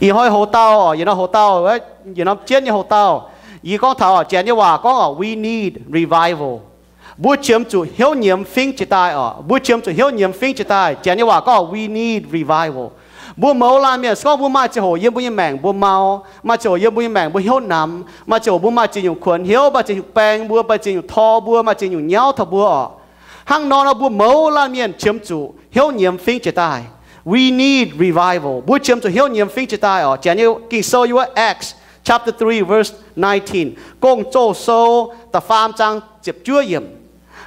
Ih hnoi houx-dauh, yietc norm houx-dauh, yietc norm jienv nyei houx-dauh, yie gorngv taux Janx nyei waac gorngv oc, we need revival. Mbuo qiemx zuqc hnyouv nyiemz fingv jiez daaih oc. Mbuo qiemx zuqc hnyouv nyiemz fingv jiez daaih. Janx nyei waac gorngv we need revival. Mbuo mouz laanh mienh se gorngv mbuo maaih ziangh hoc yiem mbuo nyei maengc mbuo mau, maaih ziangh hoc yiem mbuo nyei maengc mbuo hnyouv namx, maaih ziangh hoc mbuo maaih ziex nyungc kuonx hnyouv, maaih ziex nyungc baeng mbuo, maaih ziex nyungc tor mbuo, maaih ziex nyungc nyauv taux mbuo oc. Hnangv nor nor mbuo mouz laanh mienh qiemx zuqc hnyouv nyiemz fingv jiez daaih. We need revival. Mbuo qiemx zuqc hnyouv nyiemz fingv jiez daaih oc. Janx nyei Ging-Sou yiem wuov Acts chapter three verse nineteen, Gong-Zoh Sou da'faam zaang ziepc juov yiemc.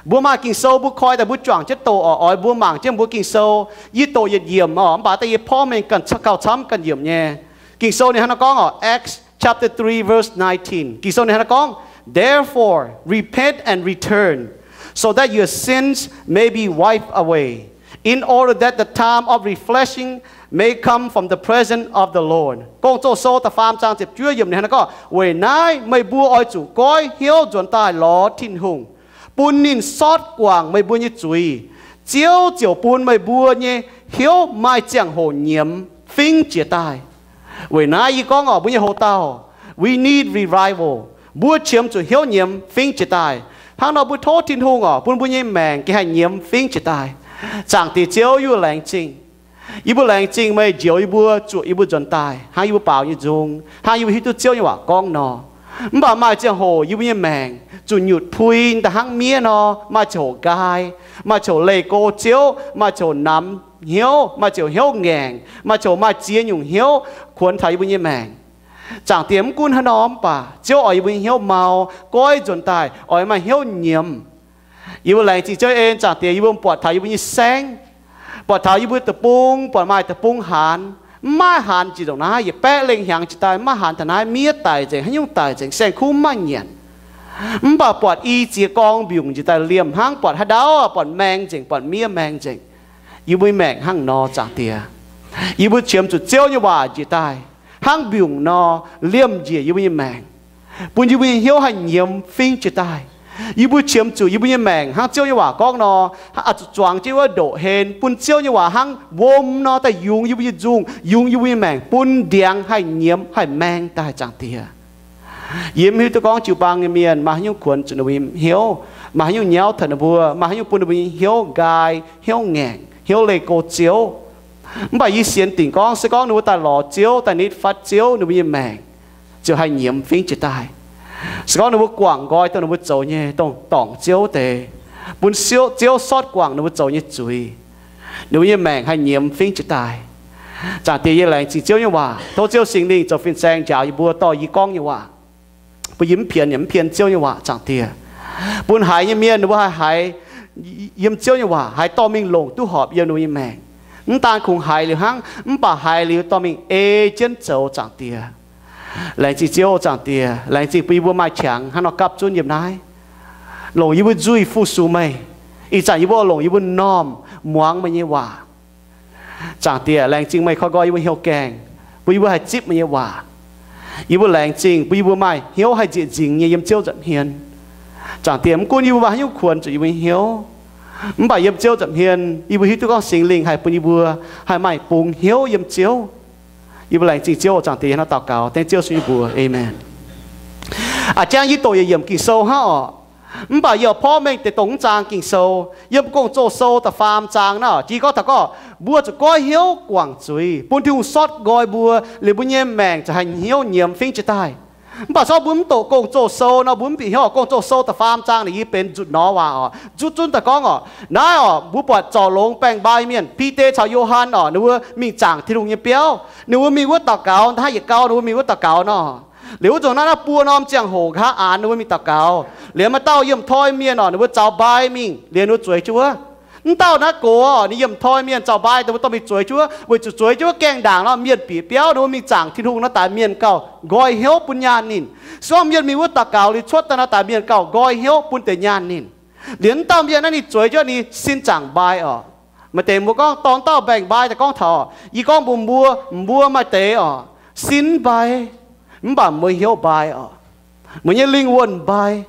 Mbuo maaih Ging-Sou mbuo koi daaih mbuo juangc jienv doqc oc. Oix mbuo mangc jienv mbuo Ging-Sou, yie doqc yietc yiemc oc, mv baac da'yie porv mengh ganh caux camv ganh yiemc nyei. Ging-Sou ninh hnangv naaiv gorngv oc, Acts chapter three verse nineteen. Ging-Sou ninh hnangv naaiv gorngv, Therefore repent and return, so that your sins may be wiped away, in order that the time of refreshing may come from the presence of the Lord. Gong-Zoh Sou da'faam zaang ziepc juov yiemc ninh hnangv naaiv gorngv, Weic naaiv meih mbuo oix zuqc goiv hnyouv nzuonx daaih lorz Tin-Hungh, bun ninh sortv guangc meih mbuo nyei zuiz. Ziouv ziouc bun meih mbuo nyei hnyouv maaih ziangh hoc nyiemz fingv jiez daaih. Weic naaiv yie gorngv oc, mbuo nyei houx-dauh, we need revival. Mbuo qiemx zuqc hnyouv nyiemz fingv jiez daaih. Hnangv nor mbuo tov Tin-Hungh oc, bun mbuo nyei maengc gengh haih nyiemz fingv jiez daaih. Zaangc Diex Ziouv, yie mbuo laengz zingh. Yie mbuo laengz zingh meih njoux yie mbuo, zuoqc yie mbuo nzuonx daaih, hnangv yie mbuo baaux nyei nzung, hnangv yie mbuo hiuv duqv Ziouv nyei waac gorngv nor. Mv baac maaih ziangh hoc yie mbuo nyei maengc zuqc nyutc pui daaih hnangv miev nor, maaih ziangh hoc nqaai, maaih ziangh hoc leih go Ziouv, maaih ziangh hoc namx hnyouv, maaih ziangh hoc hnyouv ngaengc, maaih ziangh hoc maaih ziex nyungc hnyouv kuonx taux yie mbuo nyei maengc. Zaangc Diex, mv gunv haaix nor mv baac Ziouv oix yie mbuo nyei hnyouv mau, goiv nzuonx daaih, oix maaih hnyouv nyiemz. Yie mbuo laengz zingh Ziouv en, Zaangc Diex, yie mbuo buatc taux yie mbuo nyei saengv, buatc taux yie mbuo deic-bung, buatc maaih deic-bung haanz, mv maaih haanz jiex ndongc naaiv, yietc baeqv lengh hnyangx jiex daaih mv maaih haanz taux naaiv, miev daic nzengc, haaix nyungc daic nzengc, saeng-kuv mv maaih nyanc. Mv baac buatc i ziex gorngv mbiungc njiec daaih liemh hnangv, buatc haaix ndau buatc maeng nzengc, buatc miev maeng nzengc. Yie mbuo nyei maengc hnangv nor, Zaangc Diex. Yie mbuo qiemx zuqc Ziouv nyei waac njiec daaih hnangv mbiungc nor liemh njiec yie mbuo nyei maengc, bun yie mbuo nyei hnyouv haih nyiemz fingv jiez daaih. Yie mbuo qiemx zuqc yie mbuo nyei maengc hnangv Ziouv nyei waac gorngv nor, zuqc zuangx jienv wuov ndoqc hlen, bun Ziouv nyei waac hnangv wuom nor daaih yungz yie mbuo nyei nzungh, yungz yie mbuo nyei maengc, bun ndiangx haih nyiemz haih maeng daaih, Zaangc Diex. Yie mv hiuv duqv gorngv jiu-baang nyei mienh maaih haaix nyungc kuonx zuqc ninh mbuo nyei hnyouv, maaih haaix nyungc nyauv taux ninh mbuo, maaih haaix nyungc bun ninh mbuo nyei hnyouv nqaai, hnyouv ngaengc, hnyouv leih go Ziouv. Mv baac yie sienx dingc gorngv se gorngv ninh mbuo daaih lorz Ziouv, daaih nitv fatv Ziouv, ninh mbuo nyei maengc ziouc haih nyiemz fingv jiez daaih. Se gorngv ninh mbuo guangc nqoi dongh ninh mbuo zoux nyei, dongh dorngc Ziouv deix, bun Ziouv sortv guangc ninh mbuo zoux nyei zuiz, ninh mbuo nyei maengc haih nyiemz fingv jiez daaih. Zaangc Diex, yie laengz zingh Ziouv nyei waac. Tov Ziouv Singx Lingh zoux fin-saeng njaaux yie mbuo dorh yie gorngv nyei waac, bun yie mv pienx yaac mv pien Ziouv nyei waac, Zaangc Diex. Bun haiz nyei mienh ninh mbuo haih haiz yiem Ziouv nyei waac, haiz dorh mingh longc duqv horpc yiem ninh mbuo nyei maengc. Mv daan kungx haiz liuz hnangv, mv baac haiz liuz dorh mingh ei jienv zoux, Zaangc Diex. Laengz zingh Ziouv, Zaangc Diex. Laengz zingh bun yie mbuo maaih qangx hnangv nor gapv zunv yiem naaiv, longc yie mbuo nzuih fu-sux meih. Ih zanc yie mbuo longc yie mbuo m'normh muangx meih nyei waac. Zaangc Diex, laengz zingh meih koi nqoi yie mbuo hnyouv gaengh, bun yie mbuo haih zipv meih nyei waac. Yie mbuo laengz zingh bun yie mbuo maaih hnyouv haih nzieqc nzingx nyei yiem Ziouv nza'hmien. Zaangc Diex, mv gunv yie mbuo maaih haaix nyungc kuonx zuqc yie mbuo nyei hnyouv, mv baac yiem Ziouv nza'hmien yie mbuo hiuv duqv gorngv Singx Lingh haih bun yie mbuo haih maaih bungx hnyouv yiem Ziouv. Yie mbuo laengz zingh Ziouv, Zaangc Diex, hnangv naaiv daux gaux dengv Ziouv sun nyei mbuox. Aamen. A'jang yie doqc yietc yiemc Ging-Sou hnangv oc. Mv baac yie porv mengh deix dongh mv zaang Ging-Sou, yiem Gong-Zoh Sou da'faam zaang naaiv oc, jiex gorngv taux gorngv mbuo zuqc goiv hnyouv guangc zuiz, bun Tin-Hungh sortv nqoi mbuo, liuz mbuo nyei maengc ziouc haih hnyouv nyiemz fingv jiez daaih. Mv baac se gorngv mbuo mv doqc Gong-Zoh Sou nor, mbuo mv bieqc hnyouv oc. Gong-Zoh Sou da'faam zaang naaic yie benx nzutc nor waac oc, zuqc zunv daaih gorngv oc, naaiv oc, mbuo buatc zorc longx baeng-mbai mienh, Bide caux Yo^han oc, ninh mbuo mingh zaangc Tin-Hungh nyei biauv. Ninh mbuo mingh wuov daux gaux, hnangv yietc gauh ninh mbuo mingh wuov daux gaux nor. Liuz wuov zanc naaiv, naaiv buo norm ziangh hoc nqa'haav aanx ninh mbuo mingh daux gaux. Liuz maaih dauh yiem toi mienh oc, ninh mbuo zaux mbai mingh, liuz ninh mbuo zueiz jienv wuov. Mv dauh naaiv gox oc, ninh yiem toi mienh zaux mbai, ninh mbuo dorh mingh zueiz jienv wuov, weic zuqc zueiz jienv wuov gaengh ndaangc nor, mienh bieqc biauv, ninh mbuo mingh zaangc Tin-Hungh nor, daix mienh gauh nqoi hnyouv bun nyaanh ninh. Se gorngv mienh mingh wuov daux gaux liuz cuotv daaih nor, daix mienh gauh nqoi hnyouv bun deix nyaanh ninh. Liuz mv dauh mienh naaiv ninh zueiz jienv ninh sin zaangc mbai oc. Maaih deix mbuo gorngv dorng dauh mbaengx-mbai daaih gorngv taux, yie gorngv mbuox mbuo, mbuo maaih deix oc, sin mbai, mv baac mbuo hnyouv mbai oc. Mbuo nyei lingh wuonh mbai.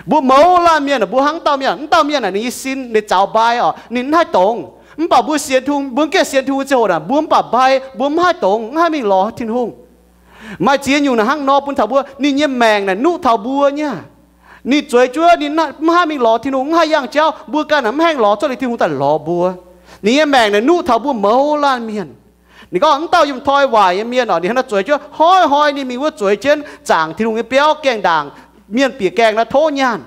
Mbuo mouz laanh mienh, mbuo hnangv dauh mienh, mv dauh mienh naaic ninh nyei sin, ninh zaux mbai oc, ninh mv haih dongz. Mv baac mbuo sienx Tin-Hungh, mbuo mv gaengh sienx Tin-Hungh nyei ziangh hoc naaic, mbuo mv baac mbai, mbuo mv haih dongz, mv haih mingh lorz Tin-Hungh. Maaih ziex nyungc naaic hnangv nor bun taux mbuo, ninh nyei maengc naaic nuqv taux mbuo nyei aqv. Ninh zueiz juov, ninh mv haih mingh lorz Tin-Hungh, mv haih yangh jauv, mbuo ganh naaic mv haih lorz, cuotv liuz Tin-Hungh daaih lorz mbuo. Ninh nyei maengc naaic nuqv taux mbuo mouz laanh mienh. Ninh gorngv, mv dauh yiem toi waaic nyei mienh orqc, ninh hnangv naaiv zueiz juov, hnoi-hnoi ninh mingh wuov zueiz jienv zaangc Tin-Hungh nyei biauv gaengh ndaangc mienh bieqc gaengh naaiv tov nyaanh.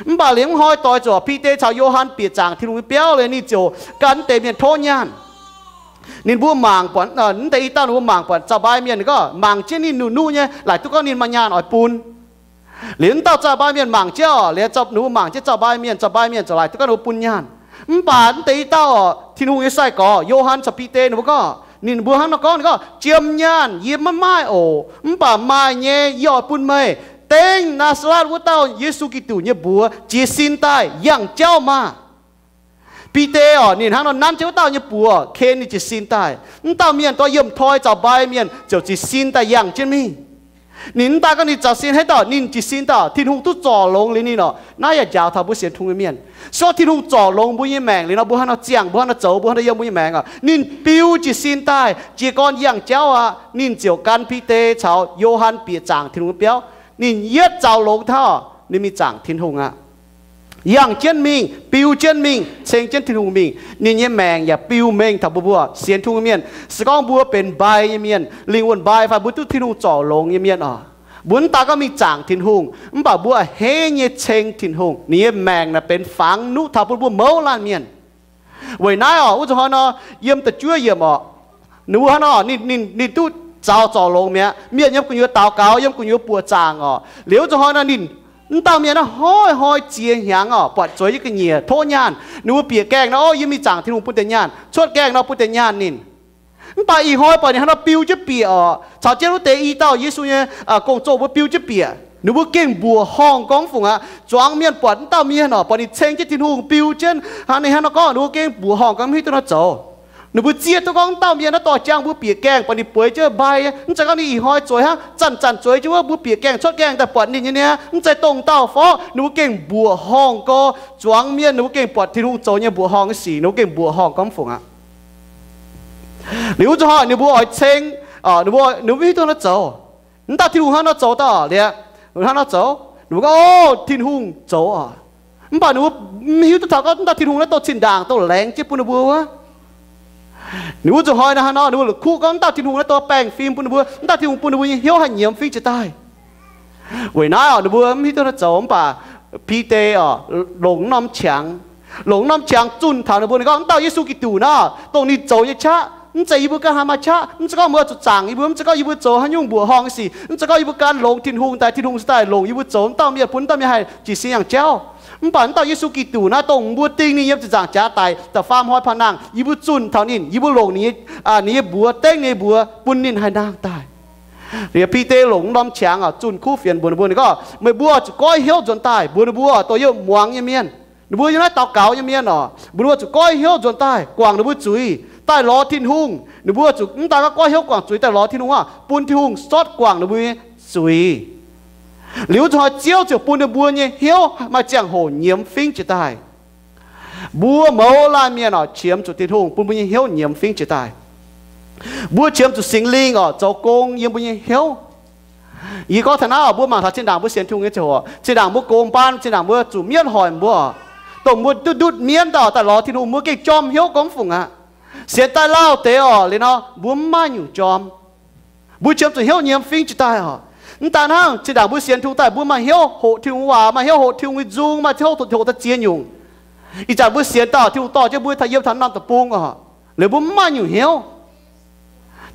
Mv baac liuz mv hnoi doix zuqc Bide caux Yo^han bieqc zaangc Tin-Hungh nyei biauv liuz, ninh ziouc gan mv deix mienh tov nyaanh. Ninh mbuo mangc buatc, mv deix i dauh ninh mbuo mangc buatc zaux-mbai mienh, ninh gorngv mangc jienv ninh nuqv-nuqv nyei, laaic duqv gorngv ninh maaih nyaanh oix bun. Liuz mv dauh zaux-mbai mienh mangc jienv orqc, liuz ninh mbuo mangc jienv zaux-mbai mienh, zaux-mbai mienh ziouc laaic duqv gorngv ninh mbuo bun nyaanh. Mv baac mv deix i dauh orqc, Tin-Hungh nyei sai-gorx, Yo^han caux Bide ninh mbuo gorngv, ninh mbuo hnangv nor gorngv, ninh gorngv, Jiem nyaanh yie maiv maaih oc, mv baac maaih nyei yie oix bun meih. Dengv Naa^saa^letv wuov dauh Yesu Giduc nyei mbuox jiez sin daaih yangh jauv maah! Bide orqc, ninh hnangv nor nanv jienv wuov dauh nyei buoz ken ninh jiez sin daaih. Mv dauh mienh dorh yiemh toi zaux-mbai mienh ziouc jiez sin daaih yangh jienv mingh. Ninh mv daaih gorngv ninh zaux sin haaix dauh, ninh jiez sin daaih, Tin-Hungh duqv zorc longx liuz ninh orqc. Naaiv yaac njaaux taux mbuo sienx Tin-Hungh nyei mienh. Se gorngv Tin-Hungh zorc longx mbuo nyei maengc liuz nor, mbuo hnangv nor ziangh, mbuo hnangv nor zoux, mbuo hnangv nor yiem mbuo nyei maengc orqc, ninh biu jiez sin daaih, jiez gorn yangh jauv aqv. Ninh ziouc gan Bide caux Yo^han bieqc zaangc Tin-Hungh nyei biauv. Ninh yietv zaux longx taux, ninh mingh zaangc Tin-Hungh aqv. Yangh jienv mingh, biu jienv mingh, ceng jienv Tin-Hungh mingh. Ninh nyei maengc yaac biu mengh taux mbuo, mbuo sienx Tin-Hungh nyei mienh. Se gorngv mbuo benx mbai nyei mienh, lingh wuonh mbai fai mbuo duqv Tin-Hungh zorc longx nyei mienh orqc, mbuo mv daaih gorngv mingh zaangc Tin-Hungh, mv baac mbuo a'hneiv nyei ceng Tin-Hungh. Ninh nyei maengc naaic benx fangx nuqv taux bun mbuo mouz laanh mienh. Weic naaiv orqc, wuov zuqc hnoi nor, yiem da'juov yiemc orqc, ninh mbuo hnangv nor, ninh, ninh, ninh duqv zaux zorc longx mi'aqv. Mienh yiem gu'nyuoz daux gaux, yiem gu'nyuoz buoqc zaangc orqc. Liuz wuov zuqc hnoi nor, ninh, mv dauh mienh naaiv hnoi-hnoi ziex hnyangx orqc, buatc zueiz jienv ga'nyiec tov nyaanh. Ninh mbuo bieqc gaengh nor, Ov, yie mingh zaangc Tin-Hungh, bun deix nyaanh. Cuotv gaengh nor, bun deix nyaanh ninh. Mv baac ih hnoi buatc ninh hnangv nor biu jienv bieqc orqc, caux jienv wuov deix i dauh Yesu nyei gong-zoh mbuo biu jienv bieqc, ninh mbuo gengh mbuoqc horngh gorngv mv fungc aqv. Zuangx mienh buatc mv dauh mienh orqc, buatc ninh ceng jienv Tin-Hungh biu jienv, hnangv ninh hnangv nor gorngv, ninh mbuo gengh mbuoqc horngh gorngv mv hiuv duqv hnangv zoux. Ninh mbuo zieqv duqv gorngv mv dauh mienh naaiv dorh jangx mbuo bieqc gaengh, buatc ninh bueix jienv mbai, mv zeiz gorngv ninh ih hnoi zueiz hnangv, zanc-zanc zueiz jienv wuov mbuo bieqc gaengh cuotv gaengh daaih buatc ninh nyei niaa, mv zeiz dongh dauh fov. Ninh mbuo gengh mbuoqc horngh gorngv, zuangx mienh ninh mbuo gengh buatc Tin-Hungh zoux nyei mbuoqc horngh nyei sic, ninh mbuo gengh mbuoqc horngh gorngv mv fungc aqv. Liuz wuov zuqc hnoi ninh mbuo oix ceng, ninh mbuo, ninh mbuo mv hiuv duqv hnangv nor zoux. Mv dauh Tin-Hungh hnangv nor zoux daaih liuz, hnangv nor zoux. Ninh mbuo gorngv, Ov, Tin-Hungh zoux oc. Mv baac ninh mbuo mv hiuv duqv taux gorngv mv dauh Tin-Hungh naaiv dongh zinh ndaangc dongh laengz jienv bun ninh mbuo wuov. Ninh wuov zuqc hnoi naaiv hnangv nor, ninh mbuo la'kuqv gorngv mv dauh Tin-Hungh naaiv dongh baengh fim bun ninh mbuo, mv dauh Tin-Hungh bun ninh mbuo nyei hnyouv haih nyiemz fingx jiex daaih. Weic naaiv orqc, ninh mbuo mv hiuv duqv hnangv nor zoux, mv baac Bide orqc, longc norm qangx, longc norm qangx zunh taux ninh mbuo. Ninh gorngv, mv dauh Yesu Giduc naaiv, dongh ninh zoux nyei qaqv, mv zeiz yie mbuo ganh haih maaih qaqv. Mv zeiz gorngv mbuo zuqc zaangc yie mbuo, mv zeiz gorngv yie mbuo zoux haaix nyungc mbuoqc horngh nyei sic, mv zeiz gorngv yie mbuo ganh longx Tin-Hungh daaih, Tin-Hungh cingx daaih longc yie mbuo zoux, mv dauh mienh bun mv dauh mienh haih jiez sin yangh jauv. Mv baac mv dauh Yesu Giduc naaiv, dongh mbuo ding ninh yiem ziepc nzaangc jaax daic, da'faam hnoi paan nangh, yie mbuo zunh taux ninh, yie mbuo longc ninh nyei, ninh nyei mbuox, dengv ninh nyei mbuox bun ninh haih nangh daaih. Liuz Bide longc norm qangx oc, zunh kuv fienx mbuox ninh mbuo, ninh gorngv, meih mbuo zuqc goiv hnyouv nzuonx daaih, mbuox ninh mbuo, dongh yiem muangx nyei mienh, ninh mbuo yiem naaiv daux gaux nyei mienh oc, mbuox ninh mbuo zuqc goiv hnyouv nzuonx daaih, guangc ninh mbuo zuiz, daaih lorz Tin-Hungh. Ninh mbuo zuqc mv daan gorngv goiv hnyouv guangc zuiz daaih lorz Tin-Hungh aqv, bun Tin-Hungh sortv guangc ninh mbuo nyei zuiz. Liuz wuov zuqc hnoi Ziouv ziouc bun ninh mbuo nyei hnyouv maaih ziangh hoc nyiemz fingx jiex daaih. Mbuo mouz laanh mienh oc, qiemx zuqc Tin-Hungh bun mbuo nyei hnyouv nyiemz fingx jiex daaih. Mbuo qiemx zuqc Singx Lingh oc, zoux gong yiem mbuo nyei hnyouv. Yie gorngv taux naaiv oc, mbuo mangc taux zinh ndaangc mbuo sienx Tin-Hungh nyei ziangh hoc, zinh ndaangc mbuo goux mbaanh, zinh ndaangc mbuo zuqc mienv hoic mbuo, dongh mbuo duqv ndutv mienv daaih lorz Tin-Hungh, mbuo gengh jorm hnyouv gorngv mv fungc aqv. Sienx daaih lauh deix oc, liuz nor mbuo mv maaih nyungc jorm. Mbuo qiemx zuqc hnyouv nyiemz fingx jiex daaih oc. Mv daan hnangv, zinh ndaangc mbuo sienx Tin-Hungh daaih, mbuo maaih hnyouv hoqc Tin-Hungh waac, maaih hnyouv hoqc Tin-Hungh nyei nzung, maaih hnyouv hoqc taux ziex nyungc. Ih zanc mbuo sienx daaih, Tin-Hungh dorh jienv mbuo taux yiem taux norm deic-bung oc, liuz mbuo mv maaih nyungc hnyouv.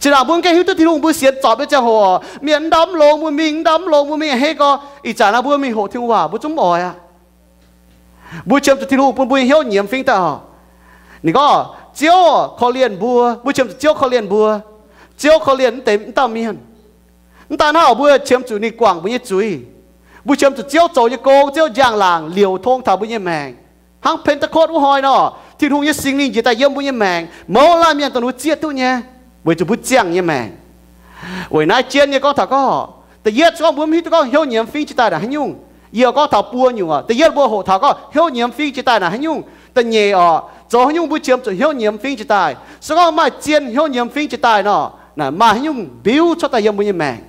Zinh ndaangc mbuo mv gaengh hiuv duqv Tin-Hungh, mbuo sienx zorpc nyei ziangh hoc, mienh mv ndau mv longx mbuo mingh, mv ndau mv longx mbuo mingh a'hneiv gorx. Ih zanc naaiv mbuo mingh hoqc Tin-Hungh waac, mbuo zungv mv oix aqv. Mbuo qiemx zuqc Tin-Hungh bun mbuo nyei hnyouv nyiemz fingx daaih oc. Ninh gorngv, Ziouv korv-lienh mbuo, mbuo qiemx zuqc Ziouv korv-lienh mbuo. Ziouv korv-lienh mv deix mv dauh mienh. Mv daan hnangv, mbuo qiemx zuqc ninh guangc mbuo nyei zuiz. Mbuo qiemx zuqc Ziouv zoux nyei gong, Ziouv njang-laangc liouc tong taux mbuo nyei maengc. Hnangv Pentekotv wuov hnoi nor, Tin-Hungh nyei Singx Lingh njiec daaih yiem mbuo nyei maengc, mouz laanh mienh dongh ninh mbuo zieqv duqv nyei, weic zuqc mbuo ziangh nyei maengc. Weic naaiv jien nyei gorngv taux gorngv, da'yietv gorngv mbuo mv hiuv duqv gorngv hnyouv nyiemz fingx jiex daaih naaic haaix nyungc. Yie gorngv taux buo nyungc oc. Da'yietv mbuo hoqc taux gorngv hnyouv nyiemz fingx jiex daaih naaic haaix nyungc. Da'nyeic oc, Zoux haaix nyungc mbuo qiemx zuqc hnyouv nyiemz fingx jiex daaih? Se gorngv maaih zien hnyouv nyiemz fingx jiex daaih nor, naaic maaih haaix nyungc mbiuv cuotv daaih yiem mbuo nyei maengc?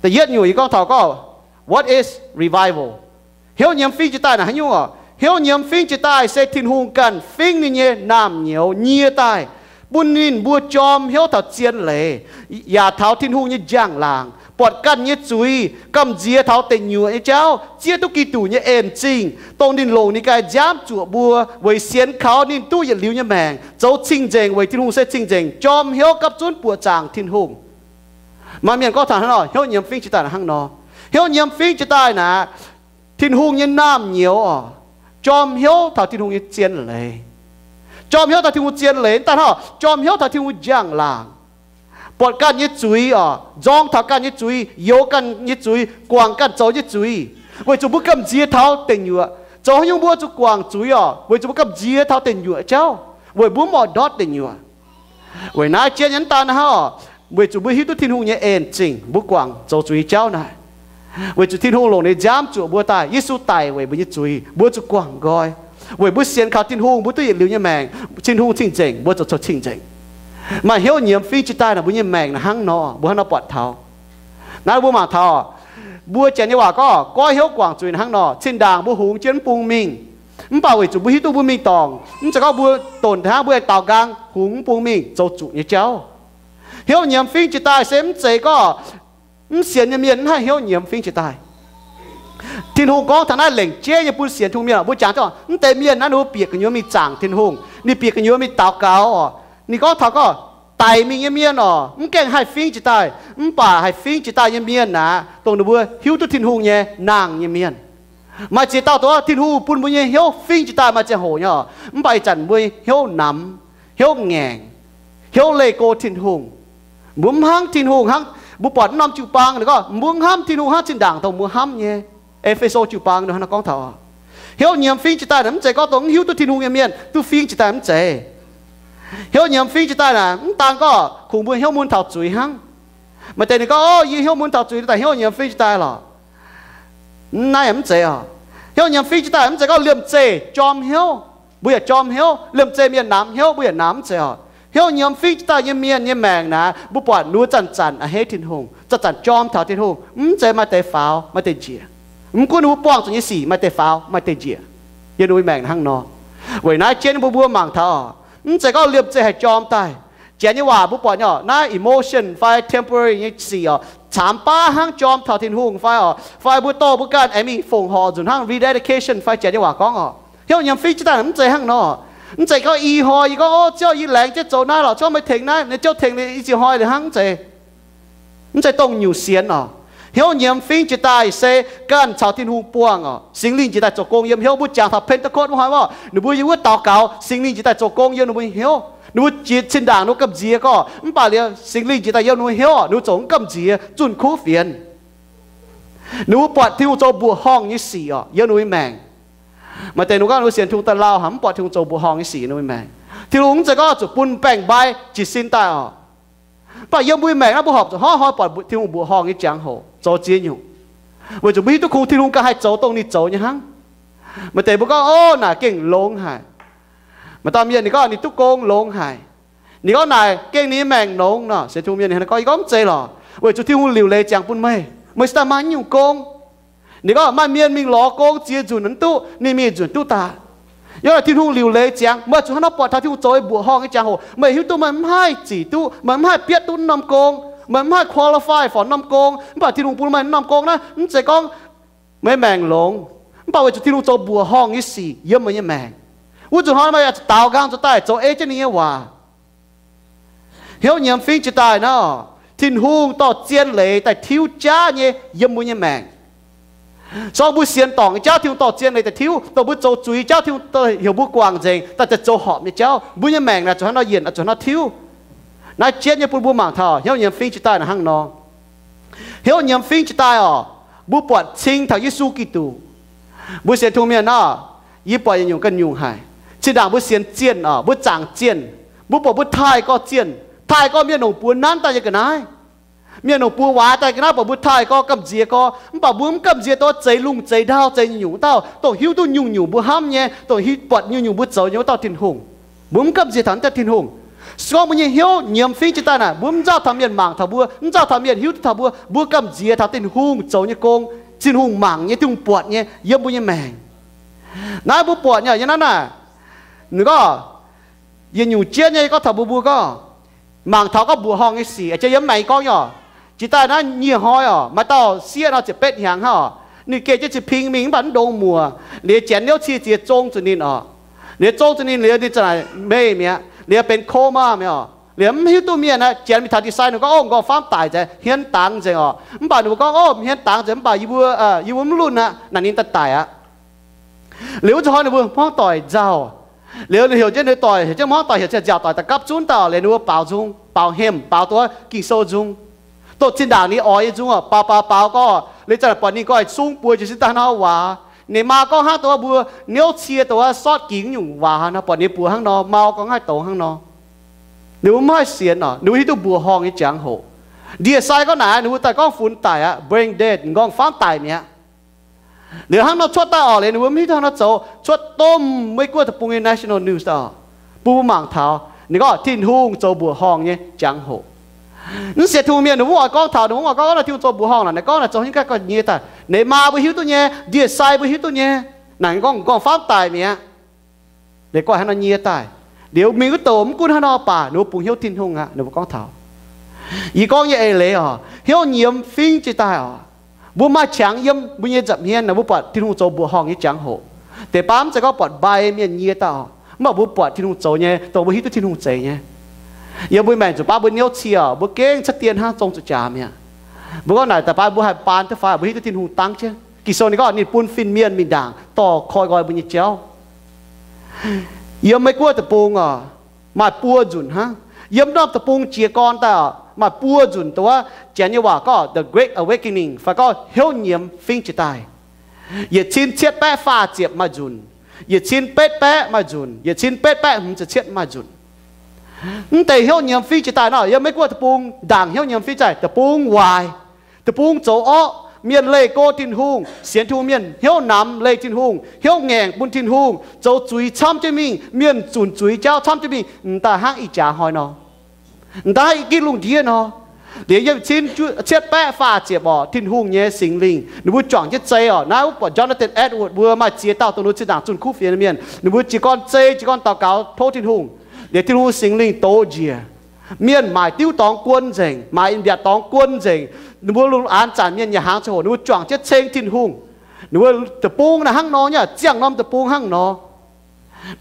Da'yietv nyungc yie gorngv taux gorngv, what is revival? Hnyouv nyiemz fingx jiex daaih naaic haaix nyungc oc? Hnyouv nyiemz fingx jiex daaih se Tin-Hungh ganh fingx ninh nyei naamh nyouz nyie daaih, bun ninh mbuo jorm hnyouv taux zien leiz, yaac taux Tin-Hungh nyei njang-laangc, buatc ganh nyei zuiz, gamh nziex taux deic nyuoqc nyei jauv, zieqv duqv Giduc nyei en zingh, dongh ninh longc ninh ganh nziaamv zuoqc mbuo weic sienx kaux ninh duqv yietc liuz nyei maengc, zoux cing-nzengc weic Tin-Hungh se cing-nzengc, jorm hnyouv gapv zunv buoqc zaangc Tin-Hungh. Maaih mienh gorngv taux hnangv nor, hnyouv nyiemz fingx jiex daaih hnangv nor. Hnyouv nyiemz fingx jiex daaih naaic, Tin-Hungh nyei naamh nyouz oc, jorm hnyouv taux Tin-Hungh nyei zien leiz. Jorm hnyouv taux Tin-Hungh zien leiz, mv daaih hnangv, jorm hnyouv taux Tin-Hungh njang-laangc, buatc ganh nyei zuiz oc, nzorng taux ganh nyei zuiz, youx ganh nyei zuiz, guangc ganh zoux nyei zuiz, weic zuqc mbuo gamh nziex taux deic nyuoqc. Zoux haaix nyungc mbuo zuqc guangc zuiz oc? Weic zuqc mbuo gamh nziex taux deic nyuoqc jauv, weic mbuo mv oix ndortv deic nyuoqc. Weic naaiv jien nyei mv daan hnangv oc, weic zuqc mbuo hiuv duqv Tin-Hungh nyei en zingh, mbuo guangc zoux zuiz jauv naaic. Weic zuqc Tin-Hungh longc ninh nziaamv zuoqc mbuo daaih, Yesu daic weic mbuo nyei zuiz, mbuo zuqc guangc nqoi. Weic mbuo sienx kaux Tin-Hungh, mbuo duqv yietc liuz nyei maengc, Tin-Hungh cing-nzengc, mbuo zoux, zoux cing-nzengc. Maaih hnyouv nyiemz fingx jiex daaih naaic, mbuo nyei maengc naaic hnangv nor, mbuo hnangv nor buatc taux. Naaiv mbuo mangc taux, mbuo Janx nyei waac gorngv, goiv hnyouv guangc zuiz naaic hnangv nor, zinh ndaangc mbuo hungx jienv mv bung mingh. Mv baac weic zuqc mbuo hiuv duqv mbuo mingh dorngc, mv zeiz gorngv mbuo donc hnangv, mbuo aengx daaux nqaang hungx mv bung mingh zoux zuqc nyei jauv. Hnyouv nyiemz fingx jiex daaih se mv zeiz gorngv mv sienx nyei mienh mv haih hnyouv nyiemz fingx jiex daaih. Tin-Hungh gorngv taux naaiv lengc jeiv nyei bun sienx Tin-Hungh mienh oc. Mbuo jangx gorngv mv deix mienh naaiv ninh mbuo bieqc gu'nyuoz mingh zaangc Tin-Hungh, ninh bieqc gu'nyuoz mingh daux gaux oc. Ninh gorngv taux gorngv daic mingh nyei mienh oc, mv gaengh haih fingx jiex daaih. Mv baac haih fingx jiex daaih nyei mienh aeqv, dongh ninh mbuo hiuv duqv Tin-Hungh nyei nangh nyei mienh. Maaih ziex dauh dongh Tin-Hungh bun mbuo nyei hnyouv fingx jiex daaih maaih ziangh hoc nyei oc. Mv baac ih zanc mbuo hnyouv namx, hnyouv ngaengc, hnyouv leih go Tin-Hungh. Mbuo mv hnamv Tin-Hungh hnangv, mbuo buatc mv norm jiu-baang ninh gorngv mbuo mv hnamv Tin-Hungh hnangv zinh ndaangc dongh mbuo hnamv nyei. E^fe^so jiu-baang ninh hnangv naaiv gorngv taux, hnyouv nyiemz fingx jiex daaih naaic mv zeiz gorngv dongh mv hiuv duqv Tin-Hungh nyei mienh duqv fingx jiex daaih, mv zeiz. Hnyouv nyiemz fingx jiex daaih naaic mv daan gorngv kungx mbuo hnyouv mun taux zuiz hnangv. Maaih deix ninh gorngv, o, yie hnyouv mun taux zuiz daaih hnyouv nyiemz fingx jiex daaih lorqc. Naaiv mv zeiz oc. Hnyouv nyiemz fingx jiex daaih mv zeiz gorngv liemh zeih jorm hnyouv, mbuo yaac jorm hnyouv. Liemh zeih mienh namx hnyouv, mbuo yaac namx, mv zeiz oc. Hnyouv nyiemz fingx jiex daaih nyei mienh nyei maengc naaic, mbuo buatc ninh mbuo zanc-zanc a'hneiv Tin-Hungh, zanc-zanc jorm taux Tin-Hungh, mv zeiz maaih deix faaux maaih deix njiec. Mv gunv ninh mbuo buangh zuqc nyei sic maaih deix faaux maaih deix njiec, yiem ninh mbuo maengc hnangv nor. Weic naaiv jienv mbuo mbuo mangc taux, mv zeiz gorngv liemh zeih haih jorm daaih. Janx nyei waac mbuo buatc nyei, naaiv emotion fai temporary nyei sic oc, caamx baav hnangv jorm taux Tin-Hungh fai oc, fai mbuo dorh mbuo ganh aengx mingh fongc horc nzunc hnangv rededication fai Janx nyei waac gorngv oc. Hnyouv nyiemz fingx jiex daaih mv zeiz hnangv nor. Mv zeiz gorngv ih hnoi yie gorngv, o, Ziouv, yie laengz jienv zoux naaiv lorqc, Ziouv meih tengx naaiv, Ziouv tengx liuz hnangv, mv zeiz. Mv zeiz dongh nyungc sienx oc. Hnyouv nyiemz fingx jiex daaih se ganh caux Tin-Hungh buangh oc. Singx Lingh jiex daaih zoux gong yiem hnyouv. Mbuo jangx taux Pentecost wuov hnoi wuov, ninh mbuo yiem wuov daux gaux, Singx Lingh jiex daaih zoux gong yiem ninh mbuo hnyouv. Ninh mbuo jiex zinh ndaangc ninh mbuo gamh nziex gorngv, mv baac liuz Singx Lingh jiex daaih yiem ninh mbuo hnyouv oc, ninh mbuo ziouc mv gamh nziex zunh kuv fienx. Ninh mbuo buatc Tin-Hungh zoux mbuoqc horngh nyei sic oc yiem ninh mbuo maengc. Maaih deix ninh mbuo gorngv ninh mbuo sienx Tin-Hungh daaih lauh haic, mv buatc Tin-Hungh zoux mbuoqc horngh nyei sic yiem ninh mbuo maengc. Tin-Hungh mv zeiz gorngv zuqc bun baeng-mbai jiez sin daaih oc. Mv baac yiem mbuo maengc naaiv mbuo horpc zuqc hnoi-hnoi buatc Tin-Hungh mbuoqc horngh nyei jangx-hoc zoux ziex nyungc, weic zuqc mbuo hiuv duqv kungx Tin-Hungh ganh haih zoux dongh ninh zoux nyei hnangv. Maaih deix mbuo gorngv, o, naaic gengh longx haic. Maaih dauh mienh ninh gorngv ninh duqv gong longx haic. Ninh gorngv naaic gengh ninh nyei maengc longx nor, sienx Tin-Hungh mienh ninh gorngv, yie gorngv mv zeiz lorqc, weic zuqc Tin-Hungh liuc leiz ziangx bun meih, meih cingx daaih maaih nyungc gong. Ninh gorngv maaih mienh mingh lorz gong ziex nzunc mv duqv, ninh mingh nzunc duqv daaih. Yiem naaic Tin-Hungh liuc leiz ziangx, meih zuqc hnangv nor buatc taux Tin-Hungh zoux mbuoqc horngh nyei jangx-hoc, meih hiuv duqv meih mv haih zic duqv, meih mv haih bietv duqv norm gong, meih mv haih qualify for norm gong. Mv baac Tin-Hungh bun meih norm gong naaiv, mv zeiz gorngv meih maengc longx, mv baac weic zuqc Tin-Hungh zoux mbuoqc horngh nyei sic yiem meih nyei maengc. Wuov nzunc hnoi meih yaac zuqc daaux nqaang zoux daaih zoux ei jienv ninh nyei waac. Hnyouv nyiemz fingx jiex daaih nor, Tin-Hungh dorh zien leiz daaih tiuv jaav nyei yiem mbuo nyei maengc. Sorng mbuo sienx dorngc nyei jauv Tin-Hungh dorh zien leiz daaih tiuv, dongh mbuo zoux zuiz jauv Tin-Hungh heuc mbuo guangc nzengc daaih, daaih zoux horpc nyei jauv. Mbuo nyei maengc naaic zuqc hnangv nor yienc, zuqc hnangv nor tiuv. Naaiv jienv nyei bun mbuo mangc taux hnyouv nyiemz fingx jiex daaih naaic hnangv nor. Hnyouv nyiemz fingx jiex daaih oc, mbuo buatc cing taux Yesu Giduc. Mbuo sienx Tin-Hungh mienh nor, yie buatc yietc nyungc ganh nyungc haic. Zinh ndaangc mbuo sienx zienh oc, mbuo zaangc zienh, mbuo buatc mbuo taaih gorx zienh, taaih gorx mienh longc buoz nanv daaih nyei ga'naaiv. Mienh longc buoz waaz daaih ga'naaiv, buatc mbuo taaih gorx gamh nziex gorx, mv baac mbuo mv gamh nziex dongh zeix lungh zeix ndau, zeix nyungc-nyungc wuov dauh, dongh hiuv duqv nyungc-nyungc mbuo hnamv nyei, dongh hiuv buatc nyungc-nyungc mbuo zoux nyei wuov dauh Tin-Hungh. Mbuo mv gamh nziex taux naaiv deix Tin-Hungh. Se gorngv mbuo nyei hnyouv nyiemz fingx jiez daaih naaic, mbuo mv nzauh taux mienh mangc taux mbuo, mv nzauh taux mienh hiuv duqv taux mbuo, mbuo gamh nziex taux Tin-Hungh zoux nyei gong, Tin-Hungh mangc nyei, Tin-Hungh buatc nyei yiem mbuo nyei maengc. Naaiv mbuo buatc nyei yiem naaiv naaic, ninh gorngv, yietc nyungc jienv nyei gorngv taux mbuo, mbuo gorngv mangc taux gorngv mbuoqc horngh nyei sic, jiex yiem maengx gorngv nyei oc. Jiex daaih naaiv nyieh hnoi oc, maaih dauh sieqv nor ziepc betv hnyangx hnangv oc. Ninh geh jienv ziping mingh mv baac mv ndongx muoc. Liuz janx niouv cie ziex zong zuqc ninh oc. Liuz zong zuqc ninh liuz ninh za'naaic meih mi'aqv. Liuz benx coma mi'aqv oc. Liuz mv hiuv duqv mienh aqv. Janx mingh taux ndie-sai ninh gorngv, Ov, m'nqorngv-famv daic nzengc, hmien dangx nzengc oc. Mv baac ninh mbuo gorngv, Ov, hmien dangx nzengc mv baac yie mbuo, yie mbuo mv lunh aqv. Naaic ninh daaih daic aqv. Liuz wuov zanc hnoi ninh mbuo hmuangv doic nzauh. Liuz ninh heuc jienv ninh doic, heuc jienv hmuangv doic, heuc jienv nziaauc doic daaih gapv zunv daaih oc. Liuz ninh mbuo baaux nzung, baaux hemh, baaux duqv Ging-Sou nzung, dongh zinh ndaangc ninh oix nyei nzung oc. Baaux baaux baaux gorngv, liuz zanc buatc ninh gorngv sung buoz jiez sin daaih nor waac. Ninh maa gorngv hnangv dongh wuov mbuo niouv cie dongh wuov sortv gingx nyungc waac nor, buatc ninh buoz hnangv nor, mau gorngv haih douz hnangv nor. Ninh mbuo mv haih sienx oc. Ninh mbuo hiuv duqv mbuoqc horngh nyei jangx-hoc. Ndie-sai gorngv naaic, ninh mbuo daaih gorngv funx daic aqv, brain dead, m'nqorngv-famv daic mi'aqv. Liuz hnangv nor cuotv daaih oc, liuz ninh mbuo mv hiuv duqv hnangv nor zoux, cuotv domh Meiv Guoqv deic-bung nyei national news daaih oc, bun mbuo mangc taux ninh gorngv Tin-Hungh zoux mbuoqc horngh nyei jangx-hoc. Mv sienx Tin-Hungh mienh ninh mbuo mv oix gorngv taux, ninh mbuo mv oix gorngv naaic Tin-Hungh zoux mbuoqc horngh naaic, ninh gorngv naaic zoux haaix nyungc ganh gorngv nyie daaih. Ninh maa mbuo hiuv duqv nyei, ndie-sai mbuo hiuv duqv nyei, naaic gorngv m'nqorngv-famv daic mi'aqv. Liuz gorngv haaix nor nyie daaih. Liuz mingh wuov douc mv gunv haaix nor baac ninh mbuo bungx hnyouv Tin-Hungh aqv, ninh mbuo gorngv taux. Yie gorngv nyei eix leiz oc, hnyouv nyiemz fingx jiez daaih oc. Mbuo maaih qangx yiem mbuo nyei nza'hmien naaic, mbuo buatc Tin-Hungh zoux mbuoqc horngh nyei jangx-hoc. Deix baav mv zeiz gorngv buatc mbai mienh nyie daaih oc, mv baac mbuo buatc Tin-Hungh zoux nyei, dongh mbuo hiuv duqv Tin-Hungh zeiz nyei. Yiem mbuo maengc zuqc baav mbuo niouv cie oc, mbuo gengh cuotv dien hnangv, zong zuqc jaax mi'aqv. Mbuo gorngv naaic daaih baav mbuo haih baan duqv fai, mbuo hiuv duqv Tin-Hungh dangv jienv. Ging-Sou ninh gorngv ninh bun fin-mienh mingh ndaangc dorh koi nqoi mbuo nyei jauv. Yiem Meiv Guoqv deic-bung oc, maaih buo nzunc hnangv. Yiem norm deic-bung jiez gorn daaih oc, maaih buo nzunc dongh wuov Janx nyei waac gorngv The Great Awakening fai gorngv hnyouv nyiemz fingx jiez daaih. Yietc cin cietv baeqv faah ziepc maaih nzunc, yietc cin betv baeqv maaih nzunc, yietc cin betv baeqv hmz ziepc cietv maaih nzunc. Mv deix hnyouv nyiemz fingx jiez daaih nor, yiem Meiv Guoqv deic-bung ndaangc hnyouv nyiemz fingx jiez daaih, deic-bung waaic, deic-bung zoux orqv, mienh leih go Tin-Hungh, sienx Tin-Hungh mienh hnyouv namx leih Tin-Hungh, hnyouv ngaengc bun Tin-Hungh, zoux zuiz camv jienv mingh, mienh zunc zuiz jauv camv jienv mingh, m'daaih hnangv ih jaax hnoi nor, m'daaih hnangv ih gitv lungh ndiev nor. Liuz yiem cin cietv baeqv faah ziepc oc, Tin-Hungh nyei Singx Lingh ninh mbuo juangc jienv zei oc. Naaiv wuov buatc Jonathan Edwards mbuo maaih ziex dauh dongh ninh mbuo zinh ndaangc zunh kuv fienx mienh, ninh mbuo jiez gorn zei, jiez gorn daux gaux tov Tin-Hungh. Liuz Tin-Hungh Singx Lingh doz njiec. Mienh maaic diuv dorngx guon nzengc, maaic in-mbiatc dorngx guon nzengc. Ninh mbuo lungh aanx zanc mienh nyei hnaangx ziangh hoc ninh mbuo juangc jienv ceng Tin-Hungh. Ninh mbuo deic-bung naaic hnangv nor nyei, ziangh norm deic-bung hnangv nor.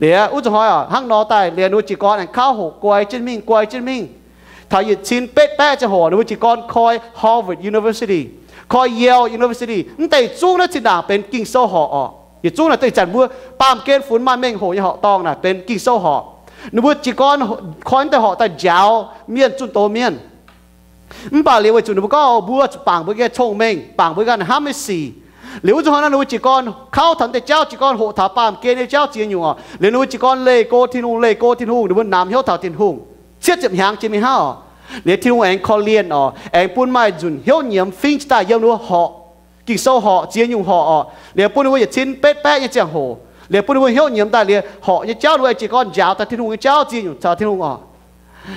Liuz wuov zanc hnoi oc, hnangv nor daaih liuz ninh mbuo jiez gorn aengx kauv hoqc guai jienv mingh, guai jienv mingh. Taux yietc cin betv baeqv ziangh hoc ninh mbuo jiez gorn koi Harvard University, koi Yale University. Mv deix zungv naaiv zinh ndaangc benx Ging-Sou horqc oc. Yietc zungv naaic deix zanc mbuo baamh gen funx maaih mengh hoc nyei horqc dorngh naaic benx Ging-Sou horqc. Ninh mbuo jiez gorn koi mv deix horqc daaih njaaux mienh, zunh doz mienh. Mv baac liuz weic zuqc ninh mbuo gorngv mbuo zuqc bangc mbuo nyei cong-mengh, bangc mbuo ganh hnamv nyei sic. Liuz wuov zanc hnoi nor ninh mbuo jiez gorn kauv taux deix jauv, jiez gorn hoqc taux baamh gen nyei jauv ziex nyungc oc. Liuz ninh mbuo jiez gorn leih go Tin-Hungh, leih go Tin-Hungh, ninh mbuo namx hnyouv taux Tin-Hungh. Cietv ziepc hnyangx jiex mingh hnangv oc. Liuz Tin-Hungh aengx korv-lienh oc, aengx bun maaih nzunc hnyouv nyiemz fingx jiez daaih yiem ninh mbuo horqc. Ging-Sou horqc, ziex nyungc horqc oc. Liuz bun ninh mbuo yietc cin betv baeqv nyei ziangh hoc, liuz bun ninh mbuo hnyouv nyiemz daaih liuz horqc nyei jauv ninh mbuo aengx jiez gorn njaaux taux Tin-Hungh nyei jauv ziex nyungc caux Tin-Hungh oc.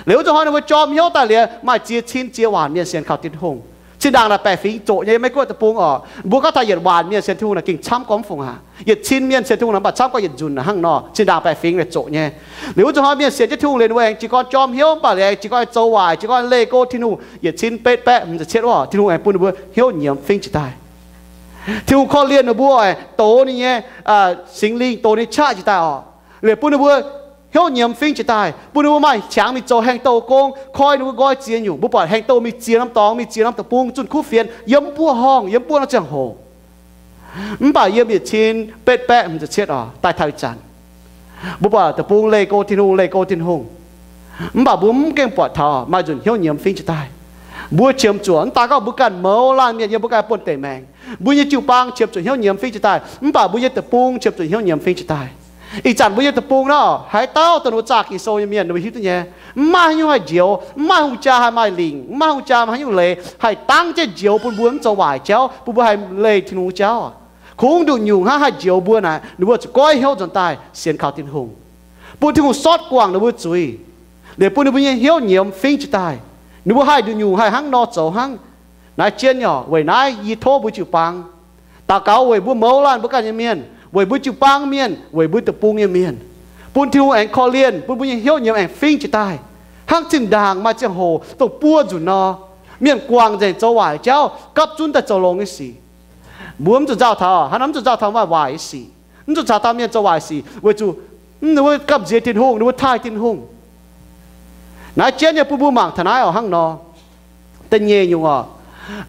Liuz wuov zanc hnoi ninh mbuo jorm hnyouv daaih liuz maaih ziex cin ziex waanc mienh sienx kaux Tin-Hungh. Zinh ndaangc naaic baeqc fingx zoqc nyei, Meiv Guoqv deic-bung oc. Mbuo gorngv taux yietc waanc mienh sienx Tin-Hungh naaic gengh camv gormx fungc aqv. Yietc cin mienh sienx Tin-Hungh naaic mv baac camv gorngv yietc nzunc hnangv nor, zinh ndaangc baeqc fingx zoqc nyei. Liuz wuov zanc hnoi mienh sienx jienv Tin-Hungh liuz ninh mbuo aengx jiez gorn jorm hnyouv mv baac liuz aengx jiez gorn zoux waaic, jiez gorn leih go Tin-Hungh, yietc cin betv baeqv hmz ziepc cietv oc, Tin-Hungh aengx bun ninh mbuo hnyouv nyiemz fingx jiez daaih. Tin-Hungh korv-lienh ninh mbuo, dox ninh nyei Singx Lingh dox ninh qaqv jiez daaih oc. Liuz bun ninh mbuo hnyouv nyiemz fingx jiez daaih, bun ninh mbuo maaih qangx mingh zoux hengx douh gong, koi ninh mbuo nqoi ziex nyungc. Mbuo buatc hengx douh mingh ziex norm dorngx, mingh ziex norm deic-bung zunh kuv fienx yiem mv buov horngh, yiem mv buov norm ziangh hoc. Mv baac yiem yietc cin betv baeqv hmz ziepc cietv oc, daaih taux ih zanc, mbuo buatc deic-bung leih go Tin-Hungh, leih go Tin-Hungh. Mv baac mbuo mv gengh buatc taux maaih nzunc hnyouv nyiemz fingx jiez daaih. Mbuo qiemx zuoqc mv daaih gorngv mbuo ganh mouz laanh mienh yiem mbuo ganh buonv-deic maengx, mbuo nyei jiu-baang qiemx zuoqc hnyouv nyiemz fingx jiez daaih, mv baac mbuo nyei deic-bung qiemx zuoqc hnyouv nyiemz fingx jiez daaih. Ih zanc mbuo nyei deic-bung nor, haaix dauh dongh ninh mbuo zaah Ging-Sou nyei mienh ninh mbuo hiuv duqv nyei. Mv maaih haaix nyungc haih njoux, mv maaih hungh jaa haih maaih lingc, mv maaih hungh jaa maaih haaix nyungc leiz haih dangv jienv njoux bun mbuo mv zoux waaic jauv, bun mbuo haih leih Tin-Hungh jauv. Kungx nduqc nyungc hnangv haih njoux mbuo naaic, ninh mbuo zuqc goiv hnyouv nzuonx daaih sienx kaux Tin-Hungh. bun Tin-Hungh sortv guangc ninh mbuo zuiz, liuz bun ninh mbuo nyei hnyouv nyiemz fingx jiez daaih. Ninh mbuo haih nduqc nyungc haih hnangv nor zoux hnangv. Naaiv jienv nyei oc. Weic naaiv yie tov mbuo jiu-baang daux gaux weic mbuo mouz laanh mbuo ganh nyei mienh, weic mbuo jiu-baang mienh, weic mbuo deic-bung nyei mienh, bun Tin-Hungh aengx korv-lienh, bun mbuo nyei hnyouv nyiemz aengx fingx jiez daaih, hnangv zinh ndaangc maaih ziangh hoc dongh buo nzunc nor, mienh guangc nzengc zoux waaic jauv, gapv zunv daaih zoux longx nyei sic. Mbuo mv zuqc nzauh taux, hnangv naaiv mv zuqc nzauh taux maaih waaic nyei sic, mv zuqc caux dauh mienh zoux waaic sic, weic zuqc ninh mbuo gamh nziex Tin-Hungh, ninh mbuo taaih Tin-Hungh. Naaiv jienv nyei bun mbuo mangc taux naaiv oc, hnangv nor. Da'nyeic nyungc oc,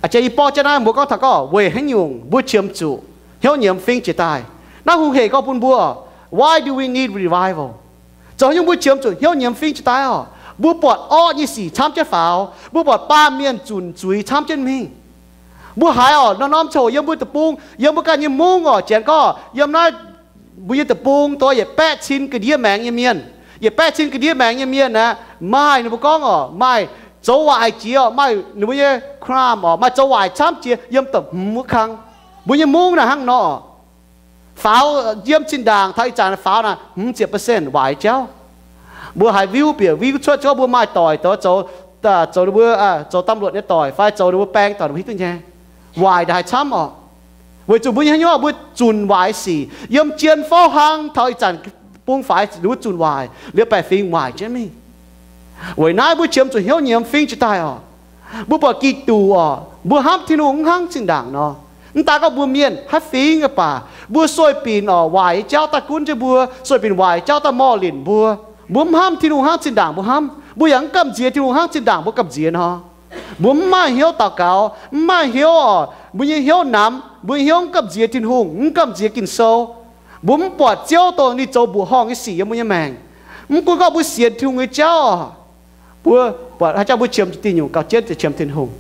a'jang yie borqv jienv naaiv mbuo gorngv taux gorngv weic haaix nyungc mbuo qiemx zuqc hnyouv nyiemz fingx jiez daaih. Naaiv hungh hec gorngv bun mbuo, why do we need revival? Zoux haaix nyungc mbuo qiemx zuqc hnyouv nyiemz fingx jiez daaih oc? Mbuo buatc orqv nyei sic camv jienv faaux, mbuo buatc baamh mienh zunc zuiz camv jienv mingh. Mbuo haiz oc, norm-norm ziangh hoc yiem mbuo deic-bung, yiem mbuo ganh nyei mungv oc, janx gorngv yiem naaiv mbuo nyei deic-bung dongh yietc baeqv cin ga'ndiev maengx nyei mienh, yietc baeqv cin ga'ndiev maengx nyei mienh aeqv, maaih ninh mbuo gorngv oc, maaih zoux waaic jiex oc, maaih ninh mbuo nyei crime oc, maaih zoux waaic camv jiex yiem da'hmz wuov kang. Mbuo nyei mungv naaic hnangv nor, faaux yiem zinh ndaangc taux ih zanc faaux naaic hmz ziepc percent waaic jauv. Mbuo haiz viu bieqc viu cuotv, gorngv mbuo maaih doic zoux, zoux ninh mbuo, zoux ตำรวจ nyei doic fai zoux ninh mbuo baeng doic, ninh mbuo hiuv duqv nyei, waaic ndaaih haiz camv oc. Weic zuqc mbuo nyei haaix nyungc mbuo zunc waaic sic, yiem jien fouv hlang taux ih zanc bung faix ninh mbuo zunc waaic, liuz baeqc fingx waaic jienv mingh. Weic naaiv mbuo qiemx zuqc hnyouv nyiemz fingx jiez daaih oc. Mbuo buatc Giduc oc, mbuo hnamv Tin-Hungh mv hnangv zinh ndaangc nor. Mv daaih gorngv mbuo mienh haaix fingx nyei baac, mbuo sueih binc oc, waaic nyei jauv daaih gunv jienv mbuo, sueih binc waaic jauv daaih morh linc mbuo. Mbuo mv hnamv Tin-Hungh hnangv zinh ndaangc mbuo hnamv, mbuo yaac mv gamh nziex Tin-Hungh hnangv zinh ndaangc mbuo gamh nziex nor. Mbuo mv maaih hnyouv daux gaux, mv maaih hnyouv oc, mbuo nyei hnyouv namx, mbuo nyei hnyouv mv gamh nziex Tin-Hungh, mv gamh nziex Ging-Sou. Mbuo mv buatc Ziouv dongh ninh zoux mbuoqc horngh nyei sic yiem mbuo nyei maengc. Mv gunv gorngv mbuo sienx Tin-Hungh nyei jauv oc, mbuo buatc haaix jauv mbuo qiemx zuqc diuh nyungc gauh jienv ziouc qiemx Tin-Hungh.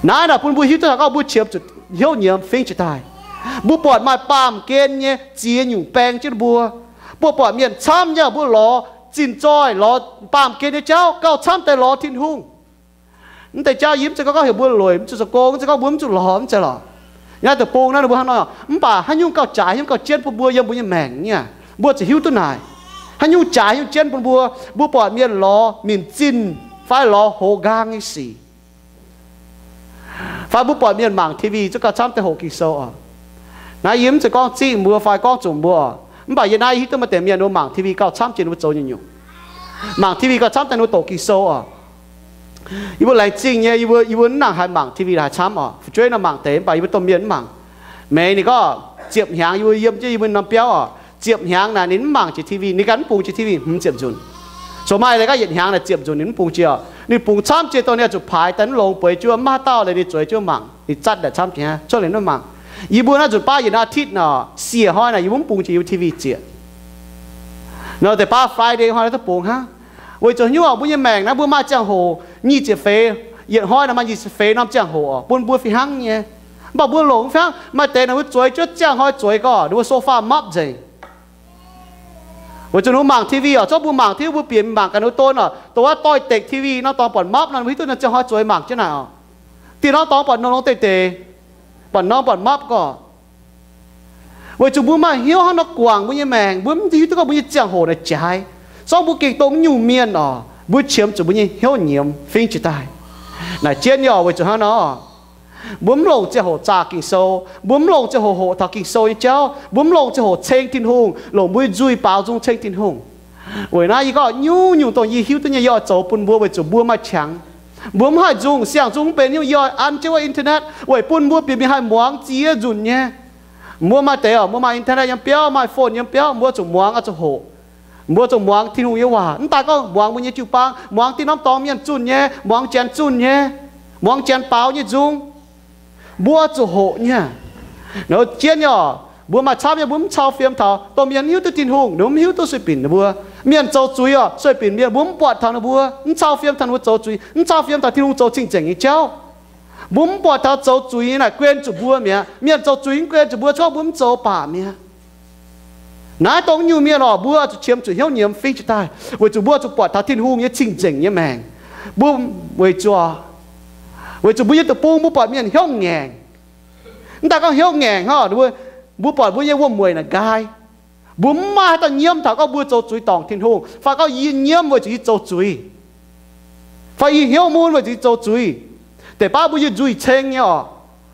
Naaiv naaic bun mbuo hiuv duqv taux gorngv mbuo qiemx zuqc hnyouv nyiemz fingx jiez daaih. Mbuo buatc maaih baamh gen nyei ziex nyungc baeng jienv mbuo. Mbuo buatc mienh camv nyei, mbuo lorz zinh zoih, lorz baamh gen nyei jauv gauh camv deix lorz Tin-Hungh. Mv deix jauv yie mv zeiz gorngv gorngv heuc mbuo lueic, mv zuqc zoux gong, mv zeiz gorngv mbuo mv zuqc lorz, mv zeiz lorqc. Naaiv deic-bung naaiv ninh mbuo hnangv nor, mv baac haaix nyungc gauh jaaix, haaix nyungc gauh jienv bun mbuo yiem mbuo nyei maengc nyei, mbuo zuqc hiuv duqv naaic. Haaix nyungc jaaix, haaix nyungc jienv bun mbuo, mbuo buatc mienh lorz minc zinh fai lorz hoz nqaang nyei sic, fai mbuo buatc mienh mangc T V zungv gauh camv deix hoqc Ging-Sou oc. Naaiv yie mv zeiz gorngv zingh mbuo fai gorngv zunc mbuo oc, mv baac yie naaiv hiuv duqv maaih deix mienh ninh mbuo mangc T V gauh camv jiex ninh mbuo zoux nyungc-nyungc. Mangc T V gauh camv daaih ninh mbuo doqc Ging-Sou oc. Yie mbuo laengz zingh nyei, yie mbuo, yie mbuo mv nangc haih mangc T V haaix camv oc. Fu'jueiv nor mangc deix, mv baac yie mbuo domh mienh mv mangc. Meih ninh gorngv ziepc hnyangx yie mbuo yiem jienv yie mbuo norm biauv oc, ziepc hnyangx naaic ninh mv mangc jiex T V, ninh ganh mv bungx jiex T V hmz ziepc nzunc. Corc maaih leiz gorngv yietc hnyangx naaic ziepc nzunc ninh mv bungx jiex oc. Ninh bungx camv jiex dongh ninh oix zuqc paaix daaih mv longx bueix jienv, mv haaix dauh leiz ninh zueiz jienv mangc, ninh zatv daaih camv jiex hnangv, cuotv liuz mv mangc. Yie mbuo naaiv nzunc baav yietc norm อาทิตย์ nor, sie hnoi naaic yie mbuo mv bungx jiex yie mbuo T V ziec. Nor deix baav Friday hnoi naaiv duqv bungx hnangv. Weic zuqc hnyouv mbuo nyei maengc naaiv mbuo maaih ziangh hoc nyic ziepc feix, yietc hnoi naaic maaih nyic ziepc feix norm ziangh hoc bun mbuo fih hnangv nyei. Mv baac mbuo longc fih hnangv, maaih deix naaic mbuo zueiz jienv ziangh hnoi zueiz gorngv ninh mbuo sofa mapv nzengc. Weic zuqc ninh mbuo mangc T V oc, zorqv mbuo mangc T V mbuo bieqc mangc gaax ninh mbuo don oc, dongh wuov doix-dekc T V nor dorngx buatc mapv nor, ninh mbuo hiuv duqv naaiv ziangh hnoi zueiz mangc jienv naaic oc. Dieh norm dorngx buatc nongx nongx deix deix, buatc norm buatc mapv gorngv. Weic zuqc mbuo maaih hnyouv hnangv nor guangc mbuo nyei maengc, mbuo mv hiuv duqv gorngv mbuo nyei ziangh hoc naaic jaaix. Zorqv mbuo gengh dongh nyungc mienh oc, mbuo qiemx zuqc mbuo nyei hnyouv nyiemz fingx jiez daaih. Naaic jienv nyei oc, weic zuqc hnangv nor, mbuo mv longc ziangh hoc zaah Ging-Sou, mbuo mv longc ziangh hoc hoqc taux Ging-Sou nyei jauv, mbuo mv longc ziangh hoc ceng Tin-Hungh, longc mbuo nyei nzuih baaux nzung ceng Tin-Hungh. Weic naaiv yie gorngv nyungc-nyungc dongh yie hiuv duqv nyei yie oix zoux bun mbuo weic zuqc mbuo maaih qangx. Mbuo mv haih nzung, siang-nzung mv benx nyungc, yie oix an jienv wuov internet weic bun mbuo bieqc mingh haih muangx ziex nzunc nyei. Mbuo maaih deix oc, mbuo maaih internet yiem biauv, maaih phone yiem biauv, mbuo zuqc muangx oix zuqc hoqc. Mbuo zuqc muangx Tin-Hungh nyei waac, mv daaih gorngv muangx mbuo nyei jiu-baang, muangx dieh norm dorngx mienh zunh nyei, muangx janx zunh nyei, muangx janx baaux nyei nzung. Mbuo zuqc hoqc nyei. Nor jienv nyei oc, mbuo maaih camv nyei, mbuo mv cau fiem taux domh mienh hiuv duqv Tin-Hungh, ninh mbuo mv hiuv duqv sueih binc ninh mbuo. Mienh zoux zuiz oc, sueih binc mienh, mbuo mv buatc taux ninh mbuo, mv cau fiem taux ninh mbuo zoux zuiz, mv cau fiem taux Tin-Hungh zoux cing-nzengc nyei jauv. Mbuo mv buatc taux zoux zuiz nyei naaic guen zuqc mbuo mi'aqv. Mienh zoux zuiz mv guen zuqc mbuo, corc mbuo mv zoux baac mi'aqv. Naaiv dongh nyungc mienh oc, mbuo zuqc qiemx zuqc hnyouv nyiemz fingx jiez daaih, weic zuqc mbuo zuqc buatc taux Tin-Hungh nyei cing-nzengc nyei maengc. Mbuo weic zuqc, weic zuqc mbuo nyei deic-bung mbuo buatc mienh hnyouv ngaengc. Mv daaih gorngv hnyouv ngaengc hnangv, mbuo buatc mbuo nyei wuom-mueic naaic nqaai. Mbuo mv maaih haaix dauh nyiemv taux gorngv mbuo zoux zuiz dorngc Tin-Hungh, fai gorngv yie nyiemv weic zuqc yie zoux zuiz, fai yie hnyouv mun weic zuqc yie zoux zuiz. Deix baav mbuo yie nzuih ceng nyei orqc,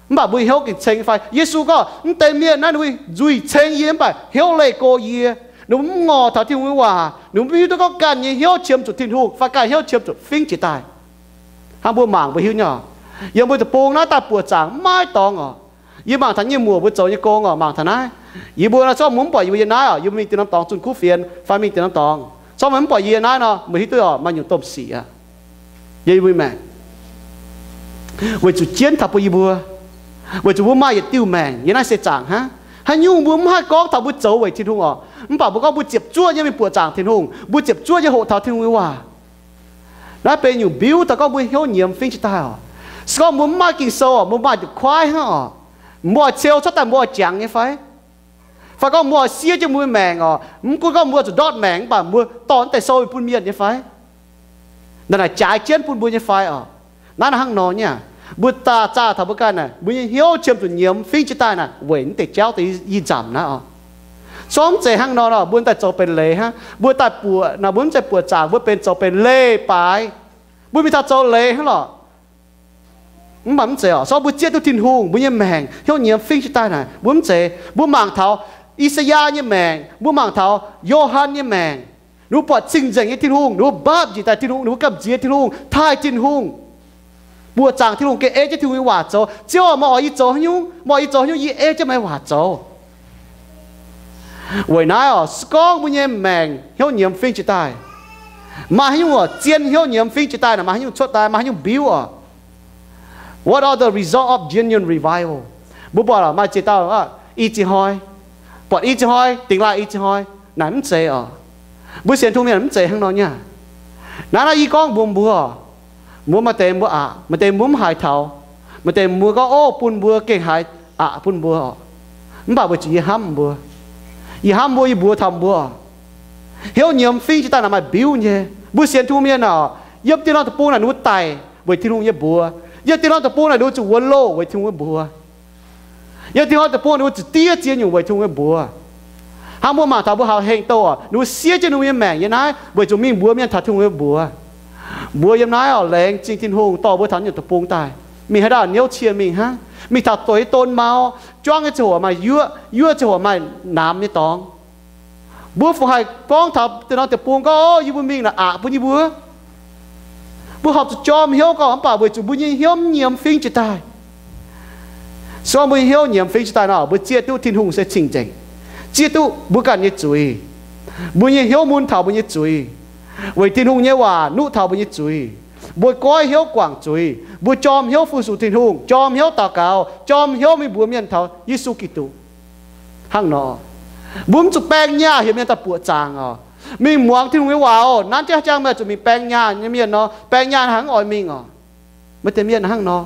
mv baac mbuo hnyouv gengh ceng fai? Yesu gorngv mv deix mienh naaiv ninh mbuo nzuih ceng yie mv baac hnyouv leih go yie. Ninh mbuo mv ngorc taux Tin-Hungh nyei waac, ninh mbuo mv hiuv duqv gorngv ganh nyei hnyouv qiemx zuqc Tin-Hungh fai ganh hnyouv qiemx zuqc fingx jiex daaih. Hnangv mbuo mangc mbuo hiuv nyei orqc, yiem mbuo deic-bung naaiv daaih buoqc zaangc maiv dorngx orqc. Yie mangc taux nyei muoc mbuo zoux nyei gong orqc, mangc taux naaiv. Yie mbuo nor, zorqv mbuo mv buatc yie mbuo yiem naaiv orqc, yie mbuo mingh dinh norm dorngx zunh kuv fienx fai mingh dinh norm dorngx, zorqv meih mv buatc yie yiem naaiv nor, meih hiuv duqv orqc, maaih nyungc domh sic aqv. Yie mbuo maengc weic zuqc jienv taux bun yie mbuo, weic zuqc mbuo maaih yietc diuh maengc yiem naaiv seix zaangc hnangv. Haaix nyungc mbuo mv haih gorngv taux mbuo zoux weic Tin-Hungh orqc, mv baac mbuo gorngv mbuo ziepc zuoqv nyei mingh buoqc zaangc Tin-Hungh, mbuo ziepc zuoqv nyei hoqc taux Tin-Hungh nyei waac. Naaiv benx nyungc mbiuv daaih gorngv mbuo hnyouv nyiemz fingx jiex daaih orqc. Se gorngv mbuo mv maaih Ging-Sou orqc, mbuo maaih nduqc kuaaiv hnangv orqc, mbuo oix ciou cuotv daaih mbuo oix jangx nyei fai? Fai gorngv mbuo oix siev jienv mbuo nyei maengc orqc, mv gunv gorngv mbuo zuqc ndortv maengc mv baac mbuo dorh naaiv deix sou bun mienh nyei fai? Naaiv naaic jaaix jienv bun mbuo nyei fai orqc? Naaiv naaic hnangv nor nyei. Mbuo daaih zaah taux mbuo ganh naaic, mbuo nyei hnyouv qiemx zuqc nyiemz fingx jiex daaih naaic weic naaiv deix jauv deix yie nzamc naaiv orqc. Zorqv mv zeiz hnangv nor nor, mbuo daaih zoux benx leiz hnangv. Mbuo daaih buoqc naaic, mbuo mv zeiz buoqc zaangc, mbuo benx zoux benx leiz-baaix. Mbuo mingh taux zoux leiz hnangv lorqc. Mv baac mv zeiz orqc, se gorngv mbuo zieqv duqv Tin-Hungh, mbuo nyei maengc hnyouv nyiemz fingx jiex daaih naaic, mbuo mv zeiz. Mbuo mangc taux I^saa^yaa nyei maengc, mbuo mangc taux Yo^han nyei maengc, ninh mbuo buatc cing-nzengc nyei Tin-Hungh, ninh mbuo mbaapv njiec daaih Tin-Hungh, ninh mbuo gamh nziex Tin-Hungh, taaih Tin-Hungh, buoqc zaangc Tin-Hungh, gengh ei jienv Tin-Hungh nyei waac zoux. Ziouv orqc, meih oix yie zoux haaix nyungc? Meih oix yie zoux haaix nyungc, yie ei jienv meih nyei waac zoux. Weic naaiv orqc, se gorngv mbuo nyei maengc hnyouv nyiemz fingx jiex daaih, maaih haaix nyungc orqc zien hnyouv nyiemz fingx jiex daaih naaic, maaih haaix nyungc cuotv daaih, maaih haaix nyungc mbiuv orqc? What are the result of genuine revival? Mbuo buatc maaih ziex dauh i ziex hnoi, buatc i ziex hnoi, dingx laaih i ziex hnoi, naaic mv zeiz orqc. Mbuo sienx Tin-Hungh mienh mv zeiz hnangv nor nyei. Naaiv naaiv yie gorngv mbuox mbuo, mbuo maaih deix mbuo aqc, maaih deix mbuo mv haiz taux. Maaih deix mbuo gorngv, ov, bun mbuo gengh haiz aqc bun mbuo orqc. Mv baac weic zuqc yie hnamv mbuo, yie hnamv mbuo, yie mbuox taux mbuo, hnyouv nyiemz fingx jiex daaih naaic maaih mbiuv nyei. Mbuo sienx Tin-Hungh mienh orqc, yiem dieh norm deic-bung naaic ninh mbuo daic weic Tin-Hungh nyei mbuox. Yiem dieh norm deic-bung naaic ninh mbuo zuqc wuonx loh weic Tin-Hungh nyei mbuox. Yiem dieh norm deic-bung ninh mbuo zuqc diev ziex nyungc weic Tin-Hungh nyei mbuox. Hnangv mbuo mangc taux mbuo hauc hengh douh orqc, ninh mbuo siev jienv ninh mbuo nyei maengc yiem naaiv weic zuqc mingh mbuox mienh taux Tin-Hungh nyei mbuox. Mbuox yiem naaiv orqc, laengz zingh Tin-Hungh dorh mbuo taux nyungc deic-bung daaih. Mingh haaix dauh niouv cie mingh hnangv, mingh taux doix don mau, juangv nyei ziangh hoc maaih yuoqv, yuoqv ziangh hoc maaih namx nyei dorngx. Mbuo fungc haih gorngv taux deix norm deic-bung gorngv, ov, yie mbuo mingh naaic aqc bun yie mbuo? Mbuo horpc zuqc jorm hnyouv gorngv, mv baac weic zuqc mbuo nyei hnyouv mv nyiemz fingx jiex daaih. Se gorngv mbuo nyei hnyouv nyiemz fingx jiex daaih nor, mbuo zieqv duqv Tin-Hungh se cing-nzengc, zieqv duqv mbuo ganh nyei zuiz. Mbuo nyei hnyouv mun taux mbuo nyei zuiz, weic Tin-Hungh nyei waac nuqv taux mbuo nyei zuiz. Mbuo goiv hnyouv guangc zuiz, mbuo jorm hnyouv fu-sux Tin-Hungh, jorm hnyouv daux gaux, jorm hnyouv mingh mbuox mienh taux Yesu Giduc. Hnangv nor, mbuo mv zuqc baeng nyaah heuc mienh daaih buoqc zaangc oc. Mingh muangx Tin-Hungh nyei waac oc. Nanv jienv haaix jangx meih zuqc mingh baeng nyaah nyei mienh nor, baeng nyaah hnangv oix mingh oc. Maaih deix mienh hnangv nor.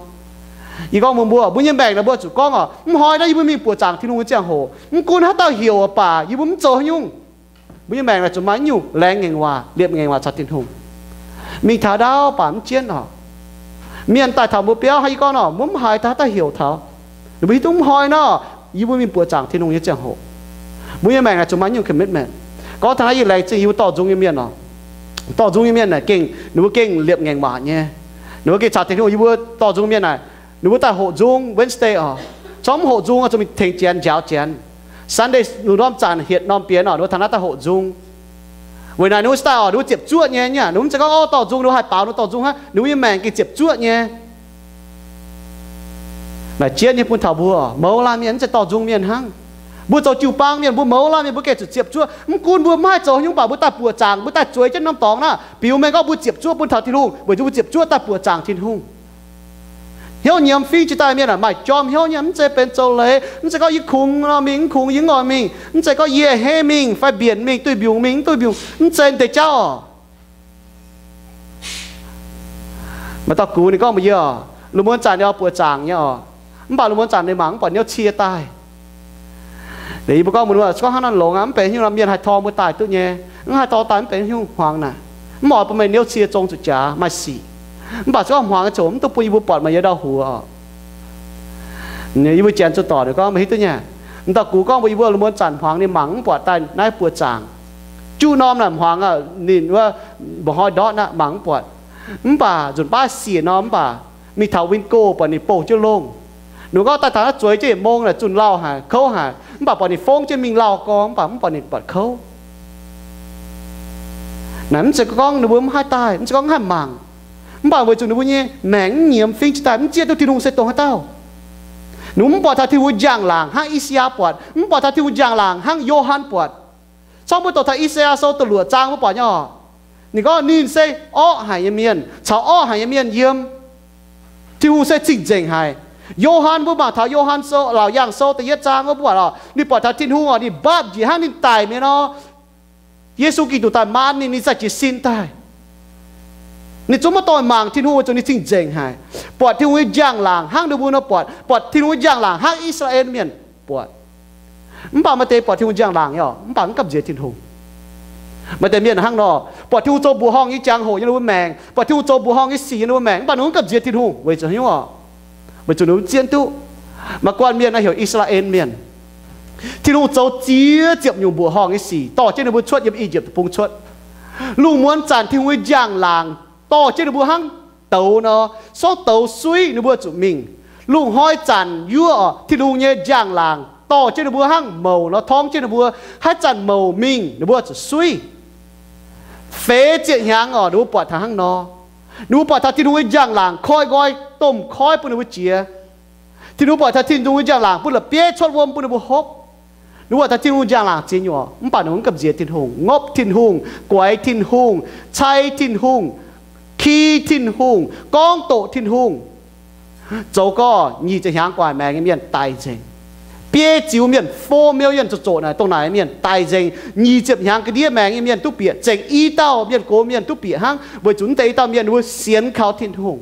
Yie gorngv mbuox mbuo, mbuo nyei maengc naaic mbuo zuqc gorngv oc, mv hnoi naaiv yie mbuo mingh buoqc zaangc Tin-Hungh nyei ziangh hoc, mv gunv haaix dauh heuc oc baac, yie mbuo mv zoux haaix nyungc. Mbuo nyei maengc naaic zuqc maaih nyungc laengz ngaengc waac, liepc ngaengc waac caux Tin-Hungh. Mingh taux ndau baac mv jienv oc. Mienh daaih taux mbuo biauv, hnangv yie gorngv nor, mbuo mv haiz haaix dauh heuc taux. Ninh mbuo hiuv duqv mv hnoi nor, yie mbuo mingh buoqc zaangc Tin-Hungh nyei ziangh hoc, mbuo nyei maengc naaic zuqc maaih nyungc commitment. Gorngv taux naaiv yie laengz zingh yie mbuo dorh nzung nyei mienh oc. Dorh nzung nyei mienh naaic gengh, ninh mbuo gengh liepc ngaengc waac nyei. Ninh mbuo gengh caux Tin-Hungh, yie mbuo dorh nzung mienh naaic, ninh mbuo daaih hoqc nzung Wednesday oc. Corc mv hoqc nzung oc, zuqc mingh tengx Janx njaaux Janx. Sunday lungh ndorm zanc hietc norm bienx oc, ninh mbuo taux naaiv daaih hoqc nzung. Weic naaic ninh mbuo se daaih oc, ninh mbuo ziepc zuoqv nyei nyei. Ninh mbuo mv zeiz gorngv, ov, dorh nzung ninh mbuo haih baaux ninh dorh nzung hnangv. Ninh mbuo nyei maengc gengh ziepc zuoqv nyei. Naaic jienv nyei bun taux mbuo mouz laanh mienh, mv zeiz dorh nzung mienh hnangv. Mbuo zoux jiu-baang mienh, mbuo mouz laanh mienh, mbuo gengh zuqc ziepc zuoqv. Mv gunv mbuo mv haih zoux haaix nyungc baac mbuo daaih buoqc zaangc, mbuo daaih zueiz jienv norm dorngx naaic, biux mengh gorngv mbuo ziepc zuoqv bun taux Tin-Hungh, weic zuqc mbuo ziepc zuoqv daaih buoqc zaangc Tin-Hungh. Hnyouv nyiemz fingx jiex daaih mienh aah, maaih jorm hnyouv nyei, mv zeiz benx zoux leiz, mv zeiz gorngv yie kungx nor mingh, mv kungx yie mv oix mingh, mv zeiz gorngv yie hei mingh fai mbienc mingh, duih mbiungc mingh, mv duih mbiungc, mv zeiz deix jauv oc. Maaih dauh gux ninh gorngv mbuox yie oc, lungh muonz zanc ninh oix buoqc zaangc nyei oc, mv baac lungh muonz zanc ninh mangc mv buatc niouv cie daaih. Yie mbuo gorngv mbuox ninh, se gorngv hnangv naaiv longx aqv, mv benx haaix nyungc, mienh haih tor mbuo daaih duqv nyei, mv haih tor daaih mv benx haaix nyungc hmuangx naaic, mv oix bun meih niouv cie zong zuqc jaax maaih sic. Mv baac se gorngv hmuangx nyei ziouc mv duqv bun yie mbuo buatc meih nyei ndau-huox oc. Yie mbuo janx zuqc doic ninh gorngv, meih hiuv duqv nyei, M'dauh gux gorngv mbuox yie mbuo, lungh muonz zanc hmuangx ninh mangc mv buatc daaih naaiv buoz zaangc. Juqv norm naaic hmuangx ninh wuov mba'hnoi ndortv aqv, mangc mv buatc. Mv baac nzunc baav siec norm mv baac mingh taux win-go buatc ninh bouh jienv longh. Ninh gorngv daaih taux naaiv zueiz jienv yietc mong naaic zunh lauh haic, kouv haic, mv baac buatc ninh fongv jienv mingh lauh gorngv mv baac mv buatc ninh buatc kouv. Naaic mv zeiz gorngv ninh mbuo mv haih daaih, mv zeiz gorngv mv haih mangc, mv baac weic zuqc ninh mbuo nyei maengc mv nyiemz fingx jiex daaih, mv zieqv duqv Tin-Hungh se dongh haaix dauh. Ninh mbuo mv buatc taux Tin-Hungh wuov njang-laangc hnangv I^saa^yaa buatc, mv buatc taux Tin-Hungh njang-laangc hnangv Yo^han buatc. Corc mbuo doqc taux I^saa^yaa Sou da'luoqc zaang mbuo buatc nyei oc. Ninh gorngv ninh se orqv haic nyei mienh caux orqv haic nyei mienh yiem Tin-Hungh se cing-nzengc haic. Yo^han, mbuo mangc taux Yo^han Sou, Laauc Yaangh Sou da'yietv zaang wuov mbuo buatc oc, ninh buatc taux Tin-Hungh oc, ninh mbaapv njiec hnangv ninh daic mi'aqv nor. Yesu Giduc daaih maan ninh, ninh za'gengh sin daaih. Ninh zungv maiv dorh mangc Tin-Hungh weic zuqc ninh cing-nzengc haic, buatc Tin-Hungh nyei njang-laangc hnangv ninh mbuo nor buatc, buatc Tin-Hungh nyei njang-laangc hnangv I^saa^laa^en Mienh buatc. Mv baac maaih deix buatc Tin-Hungh njang-laangc nyei oc, mv baac mv gamh nziex Tin-Hungh. Maaih deix mienh hnangv nor, buatc Tin-Hungh zoux mbuoqc horngh nyei jangx-hoc yiem ninh mbuo maengc, buatc Tin-Hungh zoux mbuoqc horngh nyei sic yiem ninh mbuo maengc, mv baac ninh mv gamh nziex Tin-Hungh weic zuqc haaix nyungc oc? Weic zuqc ninh mv zieqv duqv. Maaih guanh mienh naaiv heuc I^saa^laa^en Mienh. Tin-Hungh zoux ziex ziepc nyungc mbuoqc horngh nyei sic dorh jienv ninh mbuo cuotv yiem I^yipv Deic-Bung cuotv. Lungh muonz zanc Tin-Hungh nyei njang-laangc dorh jienv ninh mbuo hnangv douz nor, sortv douz suiv ninh mbuo zuqc mingh. Lungh hnoi zanc yuov oc, Tin-Hungh nyei njang-laangc dorh jienv ninh mbuo hnangv mouc nor torngv jienv ninh mbuo. Haaix zanc mouc mingh ninh mbuo zuqc suiv. Feix ziepc hnyangx oc, ninh mbuo buatc taux hnangv nor. Ninh mbuo buatc taux Tin-Hungh nyei njang-laangc koi nqoi domh koiv bun ninh mbuo jiex. Tin-Hungh buatc taux Tin-Hungh nyei njang-laangc bun la'bieiv cuotv wuom bun ninh mbuo hopv. Ninh mbuo buatc taux Tin-Hungh njang-laangc ziex nyungc, mv baac ninh mbuo mv gamh nziex Tin-Hungh, ngopv Tin-Hungh, guaix Tin-Hungh, cai Tin-Hungh, ki Tin-Hungh, gorngv doqc Tin-Hungh. Zoux gorx nyic ziepc hnyangx gu'nguaaic maengx nyei mienh daic nzengc. Bieiv ziux mienh, fo miou yienh zoqc zoqc naaic dongh naaic mienh daic nzengc. Nyic ziepc hnyangx ga'ndiev maengx nyei mienh duqv bieqc, zengc i dauh mienh gox mienh duqv bieqc hnangv, weic zuqc mv deix i dauh mienh ninh mbuo sienx kaux Tin-Hungh.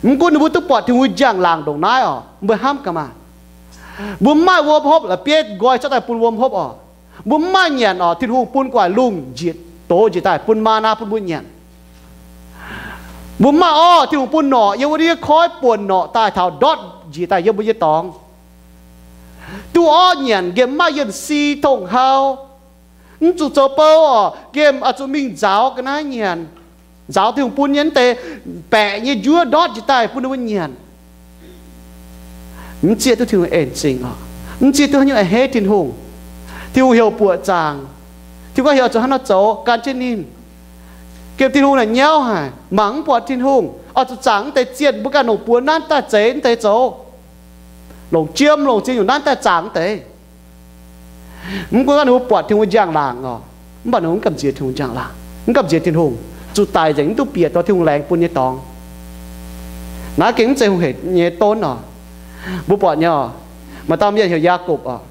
Mv gunv ninh mbuo duqv buatc Tin-Hungh njang-laangc ndongc naaiv oc, mbuo hnamv gaax maah! Mbuo mv maaih wuom hopv, la'bieiv nqoi cuotv daaih bun wuom hopv oc. Mbuo mv maaih nyanc oc, Tin-Hungh bun gu'nguaaic lungh njiec, doz njiec daaih bun maa^naa bun mbuo nyanc. Mbuo mv maaih orv, Tin-Hungh bun norqc yiem wuov ndiev koiv buonc norqc daaih taux ndortv njiec daaih yiem mbuo nyei dorngx. Duqv orv nyanc, nqemh mv maaih yienh si tong hau. Mv zuqc zoux bou oc, nqemh oix zuqc mingh nzaaux ga'naaiv nyanc. Nzaaux Tin-Hungh bun nyei mv deix baeqc nyei njuov ndortv njiec daaih bun ninh mbuo nyanc. Mv zieqv duqv Tin-Hungh en zingh oc. Mv zieqv duqv haaix nyungc a'hneiv Tin-Hungh. Tin-Hungh heuc buoqc zaangc. Tin-Hungh gorngv heuc oix zuqc hnangv nor zoux gan jienv ninh. Nqemh Tin-Hungh naaic nyauv haic, mangc mv buatc Tin-Hungh. Oix zuqc zaangc mv deix zienh, mbuo ganh longc buoz nanv daaih zeix mv deix zoux. Longc jiem longc ziex nyungc nanv daaih zaangc mv deix. Mv gunv ninh mbuo buatc Tin-Hungh njang-laangc oc, mv baac ninh mbuo mv gamh nziex Tin-Hungh njang-laangc, mv gamh nziex Tin-Hungh, zuqc daic nzengc mv duqv bieqc taux Tin-Hungh laengz bun nyei dorngx. Naaiv gengh mv zeiz hungh hec nyei donv oc. Mbuo buatc nyei oc, maaih dauh mienh heuc Yaakopv oc.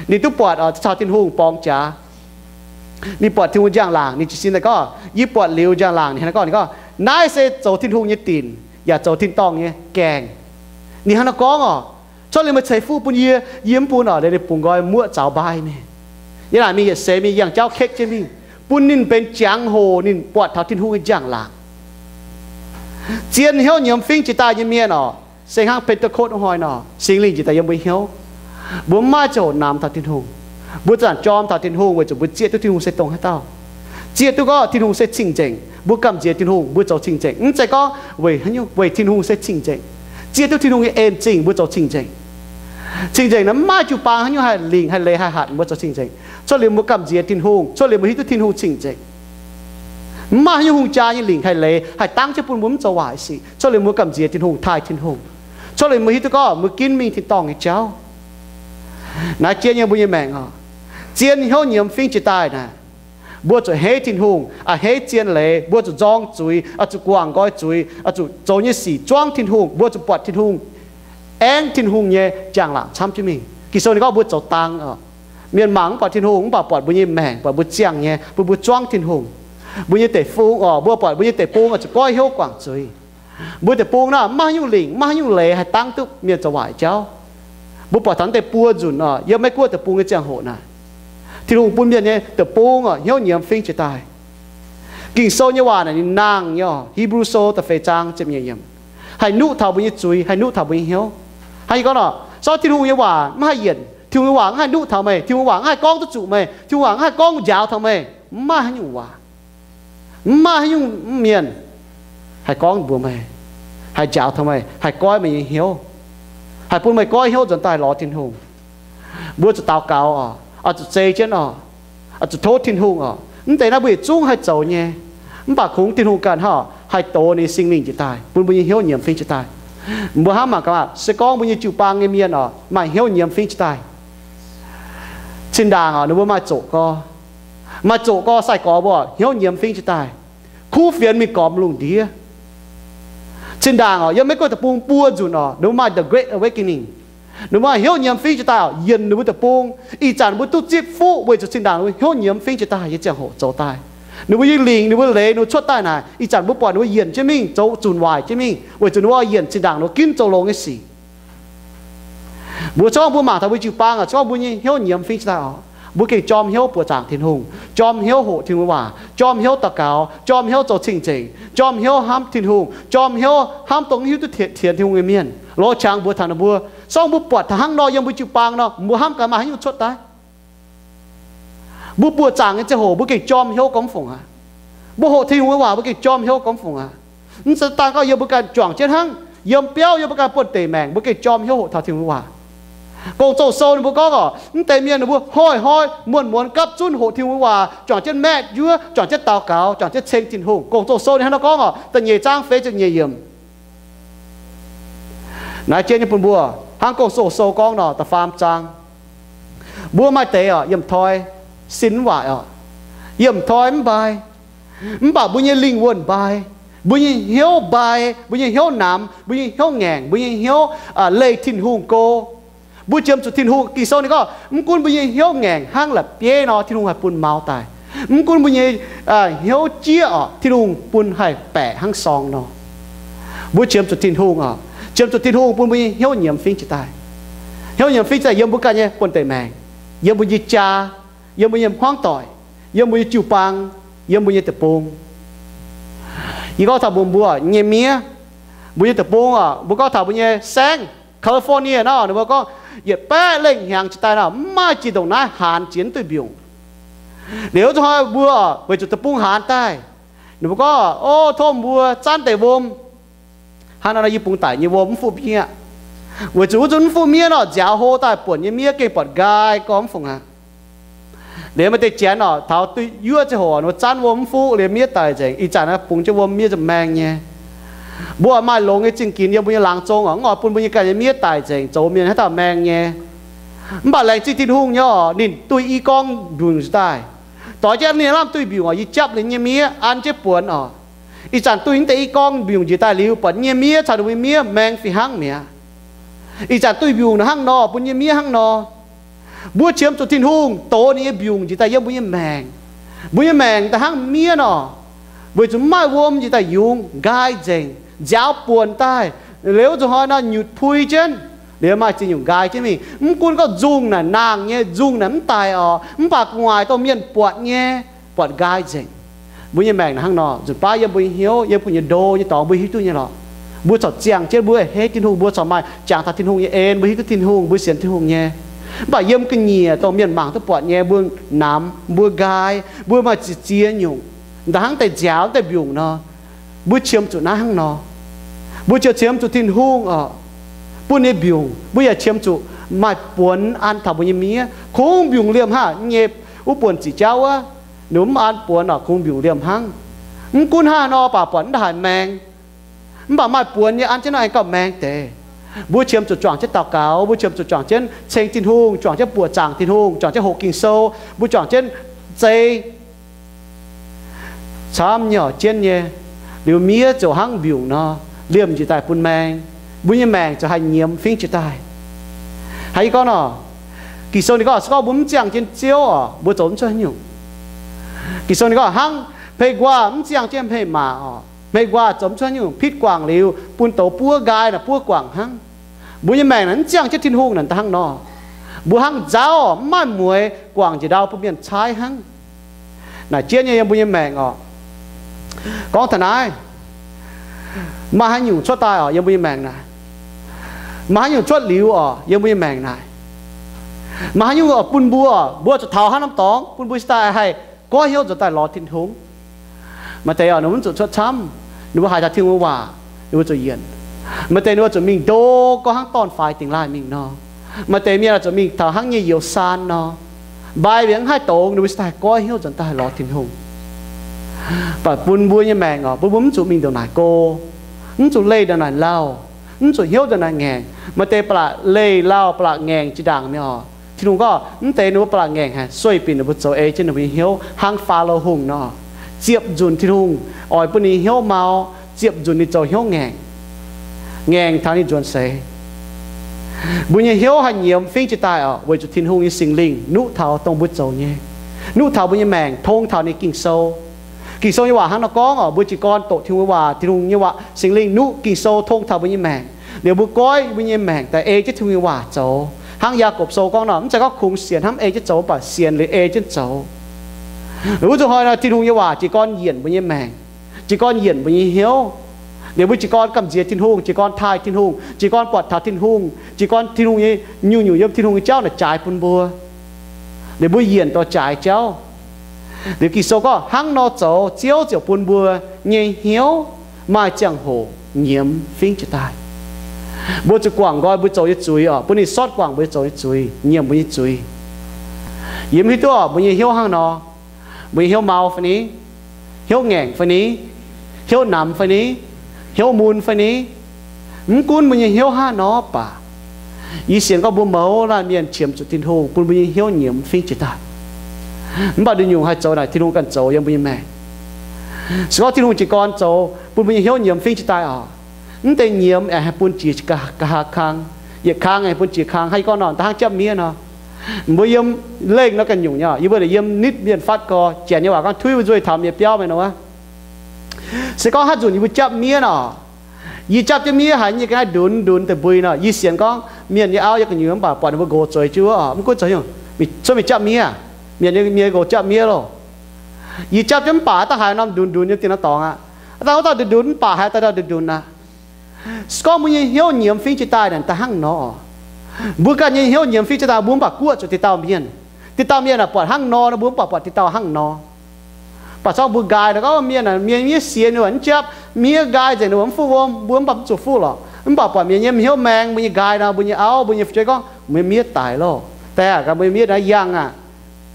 Ninh duqv buatc oc, caux Tin-Hungh borngz jaax. Ninh buatc Tin-Hungh njang-laangc, ninh jiez sin daaih gorngv, yie buatc liuz njang-laangc. Ninh hnangv naaiv gorngv, ninh gorngv, naaiv se zoux Tin-Hungh nyei dinc yaac zoux tin-dorngh nyei gaengh. Ninh hnangv naaiv gorngv oc. Cuotv liuz meih ceix fuqv bun yie, yie mv bun oc. Liuz ninh bungx nqoi muoqv zaux mbaai mingh. Yiem naaic mingh yietc seix mingh yangh jauv kekv jienv mingh, bun ninh benx jangx-hoc ninh buatc taux Tin-Hungh nyei njang-laangc. Zien hnyouv nyiemz fingx jiex daaih nyei mienh oc, se hnangv Pentekotv hnoi nor, Singx Lingh njiec daaih yiem mbuo hnyouv. Mbuo mv maaih ziangh hoc namx taux Tin-Hungh. Mbuo zanc jorm taux Tin-Hungh weic zuqc mbuo zieqv duqv Tin-Hungh se dongh haaix dauh. Zieqv duqv gorngv Tin-Hungh se cing-nzengc, mbuo gamh nziex Tin-Hungh, mbuo zoux cing-nzengc. Mv zeiz gorngv weic haaix nyungc, weic Tin-Hungh se cing-nzengc. Zieqv duqv Tin-Hungh nyei en zingh, mbuo zoux cing-nzengc. Cing-nzengc naaiv mv maaih jiu-baang haaix nyungc haih lingc haih leiz haih hatc mbuo zoux cing-nzengc. Cuotv liuz mbuo gamh nziex Tin-Hungh, cuotv liuz mbuo hiuv duqv Tin-Hungh cing-nzengc. Mv maaih haaix nyungc hungh jaa nyei lingc haih leiz haih dangv jienv bun mbuo mv zoux waaic sic. Cuotv liuz mbuo gamh nziex Tin-Hungh, taaih Tin-Hungh. Cuotv liuz mbuo hiuv duqv gorngv mbuo ginv mingh tin-dorngh nyei jauv. Naaiv jiex nyei mbuo nyei maengc oc. Zien hnyouv nyiemz fingx jiex daaih naaic, mbuo zuqc a'hneiv Tin-Hungh, a'hneiv zien leiz, mbuo zuqc nzorng zuiz, oix zuqc guangc nqoi zuiz, oix zuqc zoux nyei sic zuangv Tin-Hungh, mbuo zuqc buatc Tin-Hungh, aengv Tin-Hungh nyei njang-laangc camv jienv mingh. Ging-Sou ninh gorngv mbuo zoux dang oc. Mienh mangc mv buatc Tin-Hungh, mv baac buatc mbuo nyei maengc, buatc mbuo ziangh nyei, bun mbuo zuangv Tin-Hungh. Mbuo nyei deic-bung oc, mbuo buatc mbuo nyei deic-bung oix zuqc goiv hnyouv guangc zuiz. Mbuo deic-bung naaiv mv maaih haaix nyungc lingc, mv maaih haaix nyungc leiz haih dangv duqv mienh zoux waaic jauv. Mbuo buatc taux mv deix buo nzunc oc, yiem Meiv-Guoqv deic-bung nyei ziangh hoc naaic, Tin-Hungh bun mienh nyei deic-bung oc hnyouv nyiemz fingx jiex daaih. Ging-Sou nyei waac naaic ninh nangh nyei oc. Hipv^lu Sou da'feix zaang ziepc nyeic yiemc, haih nuqv taux mbuo nyei zuiz, haih nuqv taux mbuo nyei hnyouv. Hnangv yie gorngv oc, Sortv Tin-Hungh nyei waac mv haih yienc, Tin-Hungh nyei waac mv haih nuqv taux meih, Tin-Hungh waac mv haih gorngv duqv zuqc meih, Tin-Hungh waac mv haih gorngv njaaux taux meih. Mv maaih haaix nyungc waac, mv maaih haaix nyungc mienh haih gorngv mbuox meih, haih njaaux taux meih, haih goiv meih nyei hnyouv, haih bun meih goiv hnyouv nzuonx daaih lorz Tin-Hungh. Mbuo zuqc daux gaux oc, oix zuqc zei jienv oc, oix zuqc tov Tin-Hungh oc. Mv deix naaiv mbuo yietc zungv haih zoux nyei. Mv baac kungx Tin-Hungh ganh hnangv haih dox ninh nyei Singx Lingh njiec daaih, bun mbuo nyei hnyouv nyiemz fingx jiex daaih. Mbuo hnamv mangc gaax, se gorngv mbuo nyei jiu baang nyei mienh oc, maaih hnyouv nyiemz fingx jiex daaih, zinh ndaangc oc, ninh mbuo maaih zoqc gorx, maaih zoqc gorx sai-gorx mbuo hnyouv nyiemz fingx jiex daaih, kuv fienx mingh gormx lungh ndiev. Zinh ndaangc oc, yiem Meiv Guoqv deic-bung buo nzunc oc, ninh mbuo maaih the Great Awakening. Ninh mbuo maaih hnyouv nyiemz fingx jiex daaih oc, yienc ninh mbuo deic-bung. Ih zanc ninh mbuo duqv zipv fuqv weic zuqc zinh ndaangc ninh mbuo hnyouv nyiemz fingx jiex daaih nyei ziangh hoc zoux daaih. Ninh mbuo nyei lingc, ninh mbuo leiz, ninh mbuo cuotv daaih naaic, ih zanc mbuo buatc ninh mbuo yienc jienv mingh zoux zunc waaic jienv mingh, weic zuqc ninh mbuo yienc zinh ndaangc ninh mbuo ginv zoux longx nyei sic. Mbuo zorqv mbuo mangc taux mbuo jiu-baang oc, zorqv mbuo nyei hnyouv nyiemz fingx jiex daaih oc, mbuo gengh jorm hnyouv buoqc zaangc Tin-Hungh, jorm hnyouv hoqc Tin-Hungh nyei waac, jorm hnyouv daux gaux, jorm hnyouv zoux cing-nzengc, jorm hnyouv hnamv Tin-Hungh, jorm hnyouv hnamv dongh hiuv duqv tienx Tin-Hungh nyei mienh, loz-qangx mbuox taux ninh mbuo. Sorng mbuo buatc taux hnangv nor yiem mbuo jiu-baang nor, mbuo hnamv gaax maaih haaix nyungc cuotv daaih? Mbuo buoqc zaangc nyei ziangh hoc mbuo gengh jorm hnyouv gormx fungc aqv. Mbuo hoqc Tin-Hungh nyei waac mbuo gengh jorm hnyouv gormx fungc aqv. Mv zeiz dangh gorngv yiem mbuo ganh juangc jienv hnangv, yiem biauv yiem mbuo ganh buonv-deic maengc mbuo gengh jorm hnyouv hoqc taux Tin-Hungh nyei waac. Gong-Zoh sou ninh mbuo gorngv oc, mv deix mienh ninh mbuo hnoi-hnoi muonz-muonz gapv zunv hoqc Tin-Hungh nyei waac, juangc jienv maeqv njuov, juangc jienv daux gaux, juangc jienv ceng Tin-Hungh. Gong-Zoh sou ninh hnangv nor gorngv oc, da'nyeic zaang feix ziepc nyeic yiemc. Naaiv jienv nyei bun mbuo, hnangv Gong-Zoh sou gorngv nor, da'faam zaang, mbuo maaih deix oc, yiemh toi, sin mv waaic oc, yiemh toi mv mbai, mv baac mbuo nyei lingh wuonh mbai, mbuo nyei hnyouv mbai, mbuo nyei hnyouv namx, mbuo nyei hnyouv ngaengc, mbuo nyei hnyouv leih Tin-Hungh go. Mbuo qiemx zuqc Tin-Hungh. Ging-Sou ninh gorngv, mv gunv mbuo nyei hnyouv ngaengc hnangv la'bieiv nor, Tin-Hungh haih bun mau daaih. Mv gunv mbuo nyei hnyouv jieqv oc, Tin-Hungh bun haih baeqc hnangv sorng nor. Mbuo qiemx zuqc Tin-Hungh oc, qiemx zuqc Tin-Hungh bun mbuo nyei hnyouv nyiemz fingx jiex daaih. Hnyouv nyiemz fingx jiex daaih yiem mbuo ganh nyei buonv-deic maengc, yiem mbuo nyei jaa, yiem mbuo nyei hmuangv doic, yiem mbuo nyei jiu-baang, yiem mbuo nyei deic-bung. Yie gorngv taux mbuo, mbuo nyei miev, mbuo nyei deic-bung oc, mbuo gorngv taux mbuo nyei saengv California nor, ninh mbuo gorngv yietc baeqv lengh hnyangx jiex daaih nor, mv maaih jiex ndongc naaiv haanz jiex mv duih mbiungc. Liuz zuqc hnoi mbuo weic zuqc deic-bung haanz daaih, ninh mbuo gorngv, o, tov mbuo zanv deix wuom. Hnangv nor yie bungx daic nyei wuom mv fuqv miev, weic zuqc wuov zunv mv fuqv miev nor, nziaaux hlo daaih buonc nyei miev gengh buatc nqaai gormx fungc aqv. Liuz maaih deix janx oc, taux duqv yuoqv ziangh hoc, ninh mbuo zanv wuom mv fuqv liuz miev daic nzengc. Ih zanc naaiv bungx jienv wuom miev ziouc maeng nyei. Mbuo maaih longx nyei zingh ginx yiem mbuo nyei laangz zong oc, mv oix bun mbuo nyei ganh nyei miev daic nzengc, zoux mienh haaix dauh maeng nyei. Mv baac laengz zingh Tin-Hungh nyei oc, ninh duih i gorngv mbiungc njiec daaih. Doix jienv ninh lamh duih mbiungc oc, yie japv ninh nyei miev an jienv buonc oc. Ih zanc duih mv deix i gorngv mbiungc njiec daaih liuz, buatc nyei miev caux ninh mbuo nyei miev maeng fih hnangv mi'aqv. Ih zanc duih mbiungc nor hnangv nor, bun nyei miev hnangv nor. Mbuo qiemx zuqc Tin-Hungh dox ninh nyei mbiungc njiec daaih yiem mbuo nyei maengc. Mbuo nyei maengc daaih hnangv miev nor, weic zuqc mv maaih wuom njiec daaih yungz, nqaai nzengc, nziaaux buonc daaih. Liuz zuqc hnoi nor nyutc pui jienv, liuz maaih ziex nyungc nqaai jienv mingh. Mv gunv gorngv nzungh naaic nangh nyei, nzungh naaic mv daic oc, mv baac gu'nguaaic dongh mienh buatc nyei, buatc nqaai nzengc. Mbuo nyei maengc naaic hnangv nor, nzunc baav yiem mbuo nyei hnyouv, yiem mbuo nyei ndo nyei dorngx mbuo hiuv duqv nyei lorqc. Mbuo corc ziangh jienv mbuo a'hneiv Tin-Hungh, mbuo corc maaih jangx taux Tin-Hungh nyei en, mbuo hiuv duqv Tin-Hungh, mbuo sienx Tin-Hungh nyei. Mv baac yiem ga'nyiec dongh mienh mangc duqv buatc nyei, mbuo namx, mbuo nqaai, mbuo maaih ziex ziex nyungc, da'hnangv deix nziaaux deix mbiungc nor. Mbuo qiemx zuqc naaiv hnangv nor. Mbuo ziouc qiemx zuqc Tin-Hungh oc, bun nyei mbiungc. Mbuo yaac qiemx zuqc maaih buonx an taux mbuo nyei miev. Kungx mbiungc liemh hnangv nyei, wuov buonc ziqc jauv wuov, ninh mv an buonx oc, kungx mbiungc liemh hnangv. Mv gunv hnangv nor, baac buatc mv daaih haic maeng. Mv baac maaih buonx nyei an jienv nor aengx gauh maeng deix. Mbuo qiemx zuqc juangc jienv daux gaux, mbuo qiemx zuqc juangc jienv ceng Tin-Hungh, juangc jienv buoqc zaangc Tin-Hungh, juangc jienv hoqc Ging-Sou, mbuo juangc jienv zei camv nyei oc, jienv nyei. Liuz miev ziouc hnangv mbiungc nor, liemh njiec daaih bun maeng. Mbuo nyei maengc ziouc haih nyiemz fingx jiex daaih. Haiz yie gorngv nor, Ging-Sou ninh gorngv, se gorngv mbuo mv ziangh jienv Ziouv oc, mbuo zoux mv cuotv haaix nyungc. Ging-Sou ninh gorngv hnangv hmei nquaah mv ziangh jienv hmei maac oc, hmei nquaah zoux mv cuotv haaix nyungc, pitv guangc liuz bun douz buov nqaai naaic buov guangc hnangv. Mbuo nyei maengc naaic mv ziangh jienv Tin-Hungh naaic da'hnangv nor. Mbuo hnangv nzauv oc, mv maaih mueix, guangc njiec ndau bun mienh caaiv hnangv. Naaic jienv nyei yiem mbuo nyei maengc oc. Gorngv taux naaiv, maaih haaix nyungc cuotv daaih oc yiem mbuo nyei maengc naaic? Maaih haaix nyungc cuotv liuz oc yiem mbuo nyei maengc naaic? Maaih haaix nyungc oix bun mbuo, mbuo zuqc taux haaix norm dorngx bun mbuo cingx daaih haih goiv hnyouv nzuonx daaih lorz Tin-Hungh? Maaih deix oc, ninh mbuo mv zuqc cuotv camv. Ninh mbuo haiz taux Tin-Hungh nyei waac, ninh mbuo zuqc yienc. Maaih deix ninh mbuo zuqc mingh ndo gorngv hnangv dorn-faix dingx laaih mingh nor. Maaih deix mienh zuqc mingh taux hnangv nyei youz saan nor, mbai mbienx haih douz, ninh mbuo cingx daaih goiv hnyouv nzuonx daaih lorz Tin-Hungh. Mv baac bun mbuo nyei maengc oc, bun mbuo mv zuqc mingh ndongc naaic go, mv zuqc leih ndongc naaic lauh, mv zuqc hnyouv ndongc naaic ngaengc. Maaih deix ba'laqc leih lauh, ba'laqc ngaengc jiex ndaangc mi'aqv oc. Tin-Hungh gorngv mv deix ninh mbuo ba'laqc ngaengc haic, sueih binc ninh mbuo zoux ei jienv ninh mbuo nyei hnyouv hnangv Faalo Hungh nor, ziepc nzunc Tin-Hungh oix bun ninh nyei hnyouv mau, ziepc nzunc ninh zoux hnyouv ngaengc, ngaengc taux ninh nzuonx seix. Mbuo nyei hnyouv haih nyiemz fingv jiex daaih oc, weic zuqc Tin-Hungh nyei Singx Lingh nuqv taux dongh mbuo zoux nyei, nuqv taux mbuo nyei maengc tong taux ninh Ging-Sou. Ging-Sou nyei waac hnangv nor gorngv oc, mbuo jiez gorn doqc Tin-Hungh nyei waac, Tin-Hungh nyei waac, Singx Lingh nuqv Ging-Sou tong taux mbuo nyei maengc, liuz mbuo goiv mbuo nyei maengc daaih ei jienv Tin-Hungh nyei waac zoux. Hnangv Yaagorpc Sou gorngv nor, mv zeiz gorngv kungx sienx hnamv ei jienv zoux, mv baac sienx liuz ei jienv zoux. Wuov zuqc hnoi nor Tin-Hungh nyei waac jiez gorn yienc mbuo nyei maengc, jiez gorn yienc mbuo nyei hnyouv. Liuz mbuo jiez gorn gamh nziex Tin-Hungh, jiez gorn taaih Tin-Hungh, jiez gorn buatc taux Tin-Hungh, jiez gorn Tin-Hungh nyei nyungc-nyungc yiem Tin-Hungh nyei jauv naaic jaaix bun mbuo. Liuz mbuo yienc dorh jaaix jauv. Liuz Ging-Sou gorngv hnangv nor zoux, Ziouv ziouc bun mbuo nyei hnyouv maaih ziangh hoc nyiemz fingv jiex daaih. Mbuo zuqc guangc nqoi mbuo zoux nyei zuiz oc, bun ninh sortv guangc mbuo zoux nyei zuiz, nyiemc mbuo nyei zuiz. Yie mv hiuv duqv oc, mbuo nyei hnyouv hnangv nor, mbuo nyei hnyouv mau fai ni, hnyouv ngaengc fai ni, hnyouv namx fai ni, hnyouv mun fai ni, mv gunv mbuo nyei hnyouv hnangv nor baac, yie sienx gorngv mbuo mouz laanh mienh qiemx zuqc Tin-Hungh bun mbuo nyei hnyouv nyiemz fingv jiex daaih. Mv baac nduqc nyungc haih zoux naaic Tin-Hungh ganh zoux yiem mbuo nyei maengc. Se gorngv Tin-Hungh jiez gorn zoux bun mbuo nyei hnyouv nyiemz fingv jiex daaih oc, mv deix nyiemz aengx haih bun jiex nqa'haav kang, yietc kang aengx bun jiex kang. Hnangv yie gorngv nor, da'hnangv japv miev nor, mbuo yiem lengh nor ganh nyungc nyei. Yie mbuo yiem nitv mienh fatv gorx, Janx nyei waac gorngv 推不住的塔也要 maiv nor wuov. Se gorngv haaix nzunc yie mbuo japv miev nor, yie japv jienv miev haiz yie ga'naaiv ndunx ndunx deix mbui nor, yie sienx gorngv mienh nyei auv yiem gu'nyuoz mv baac buatc ninh mbuo nqox zueiz jienv wuov, mv gunv zoux hnyouv, cuotv mingh japv miev, mienh nyei miev nqox japv miev loh. Yie japv jienv mv baac da'haiz norm ndunx ndunx nyei dien norm dorngx aqv. Da'haiz wuov dauh ndunx ndunx mv baac haiz da'haiz ndunx ndunx aqv. Se gorngv mbuo nyei hnyouv nyiemz fingv jiex daaih naaic da'hnangv nor, mbuo ganh nyei hnyouv nyiemz fingv jiex daaih, mbuo mv baac guoqv zuqc deix dauh mienh. Deix dauh mienh naaic buatc hnangv nor, mbuo mv baac buatc deix dauh hnangv nor. Baac zorqv mbuo nqaai nor, gorngv mienh, mienh miev sienx ninh mbuo mv japv, miev nqaai nzengc ninh mbuo mv fuqv wuom, mbuo mv baac mv zuqc fuqv lorqc. Mv baac buatc mienh nyei hnyouv maeng, mbuo nyei nqaai nor, mbuo nyei auv, mbuo nyei fu'jueiv gorngv, mbuo nyei miev daic loh, daaih gaax mbuo nyei miev naaiv yangh aqv.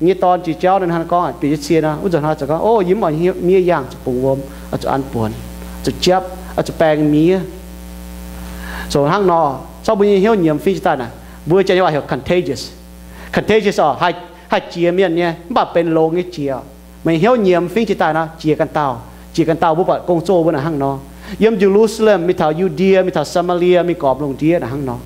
Nyei dorn jiex jauv nor, hnangv gorngv bieqc jienv cie nor, wuov nzunc hnoi zuqc gorngv, o, yie mv oix miev yangh, zuqc bungx wuom, oix zuqc an buonc, zuqc japv, oix zuqc baeng miev. Zoux hnangv nor, zorqv mbuo nyei hnyouv nyiemz fingv jiex daaih naaic, mbuo Janx nyei waac heuc contagious. Contagious oc, haih jiex mienh nyei, mv baac benx longx nyei jiex. Meih hnyouv nyiemz fingv jiex daaih nor, jiex ganh dauh, jiex ganh dauh. Mbuo buatc gong-zoh mbuo naaic hnangv nor. Yiem Ye^lu^saa^lem mingh taux Yu^ndie, mingh taux Saa^maa^lie, mingh gormx lungh ndiev naaic hnangv nor.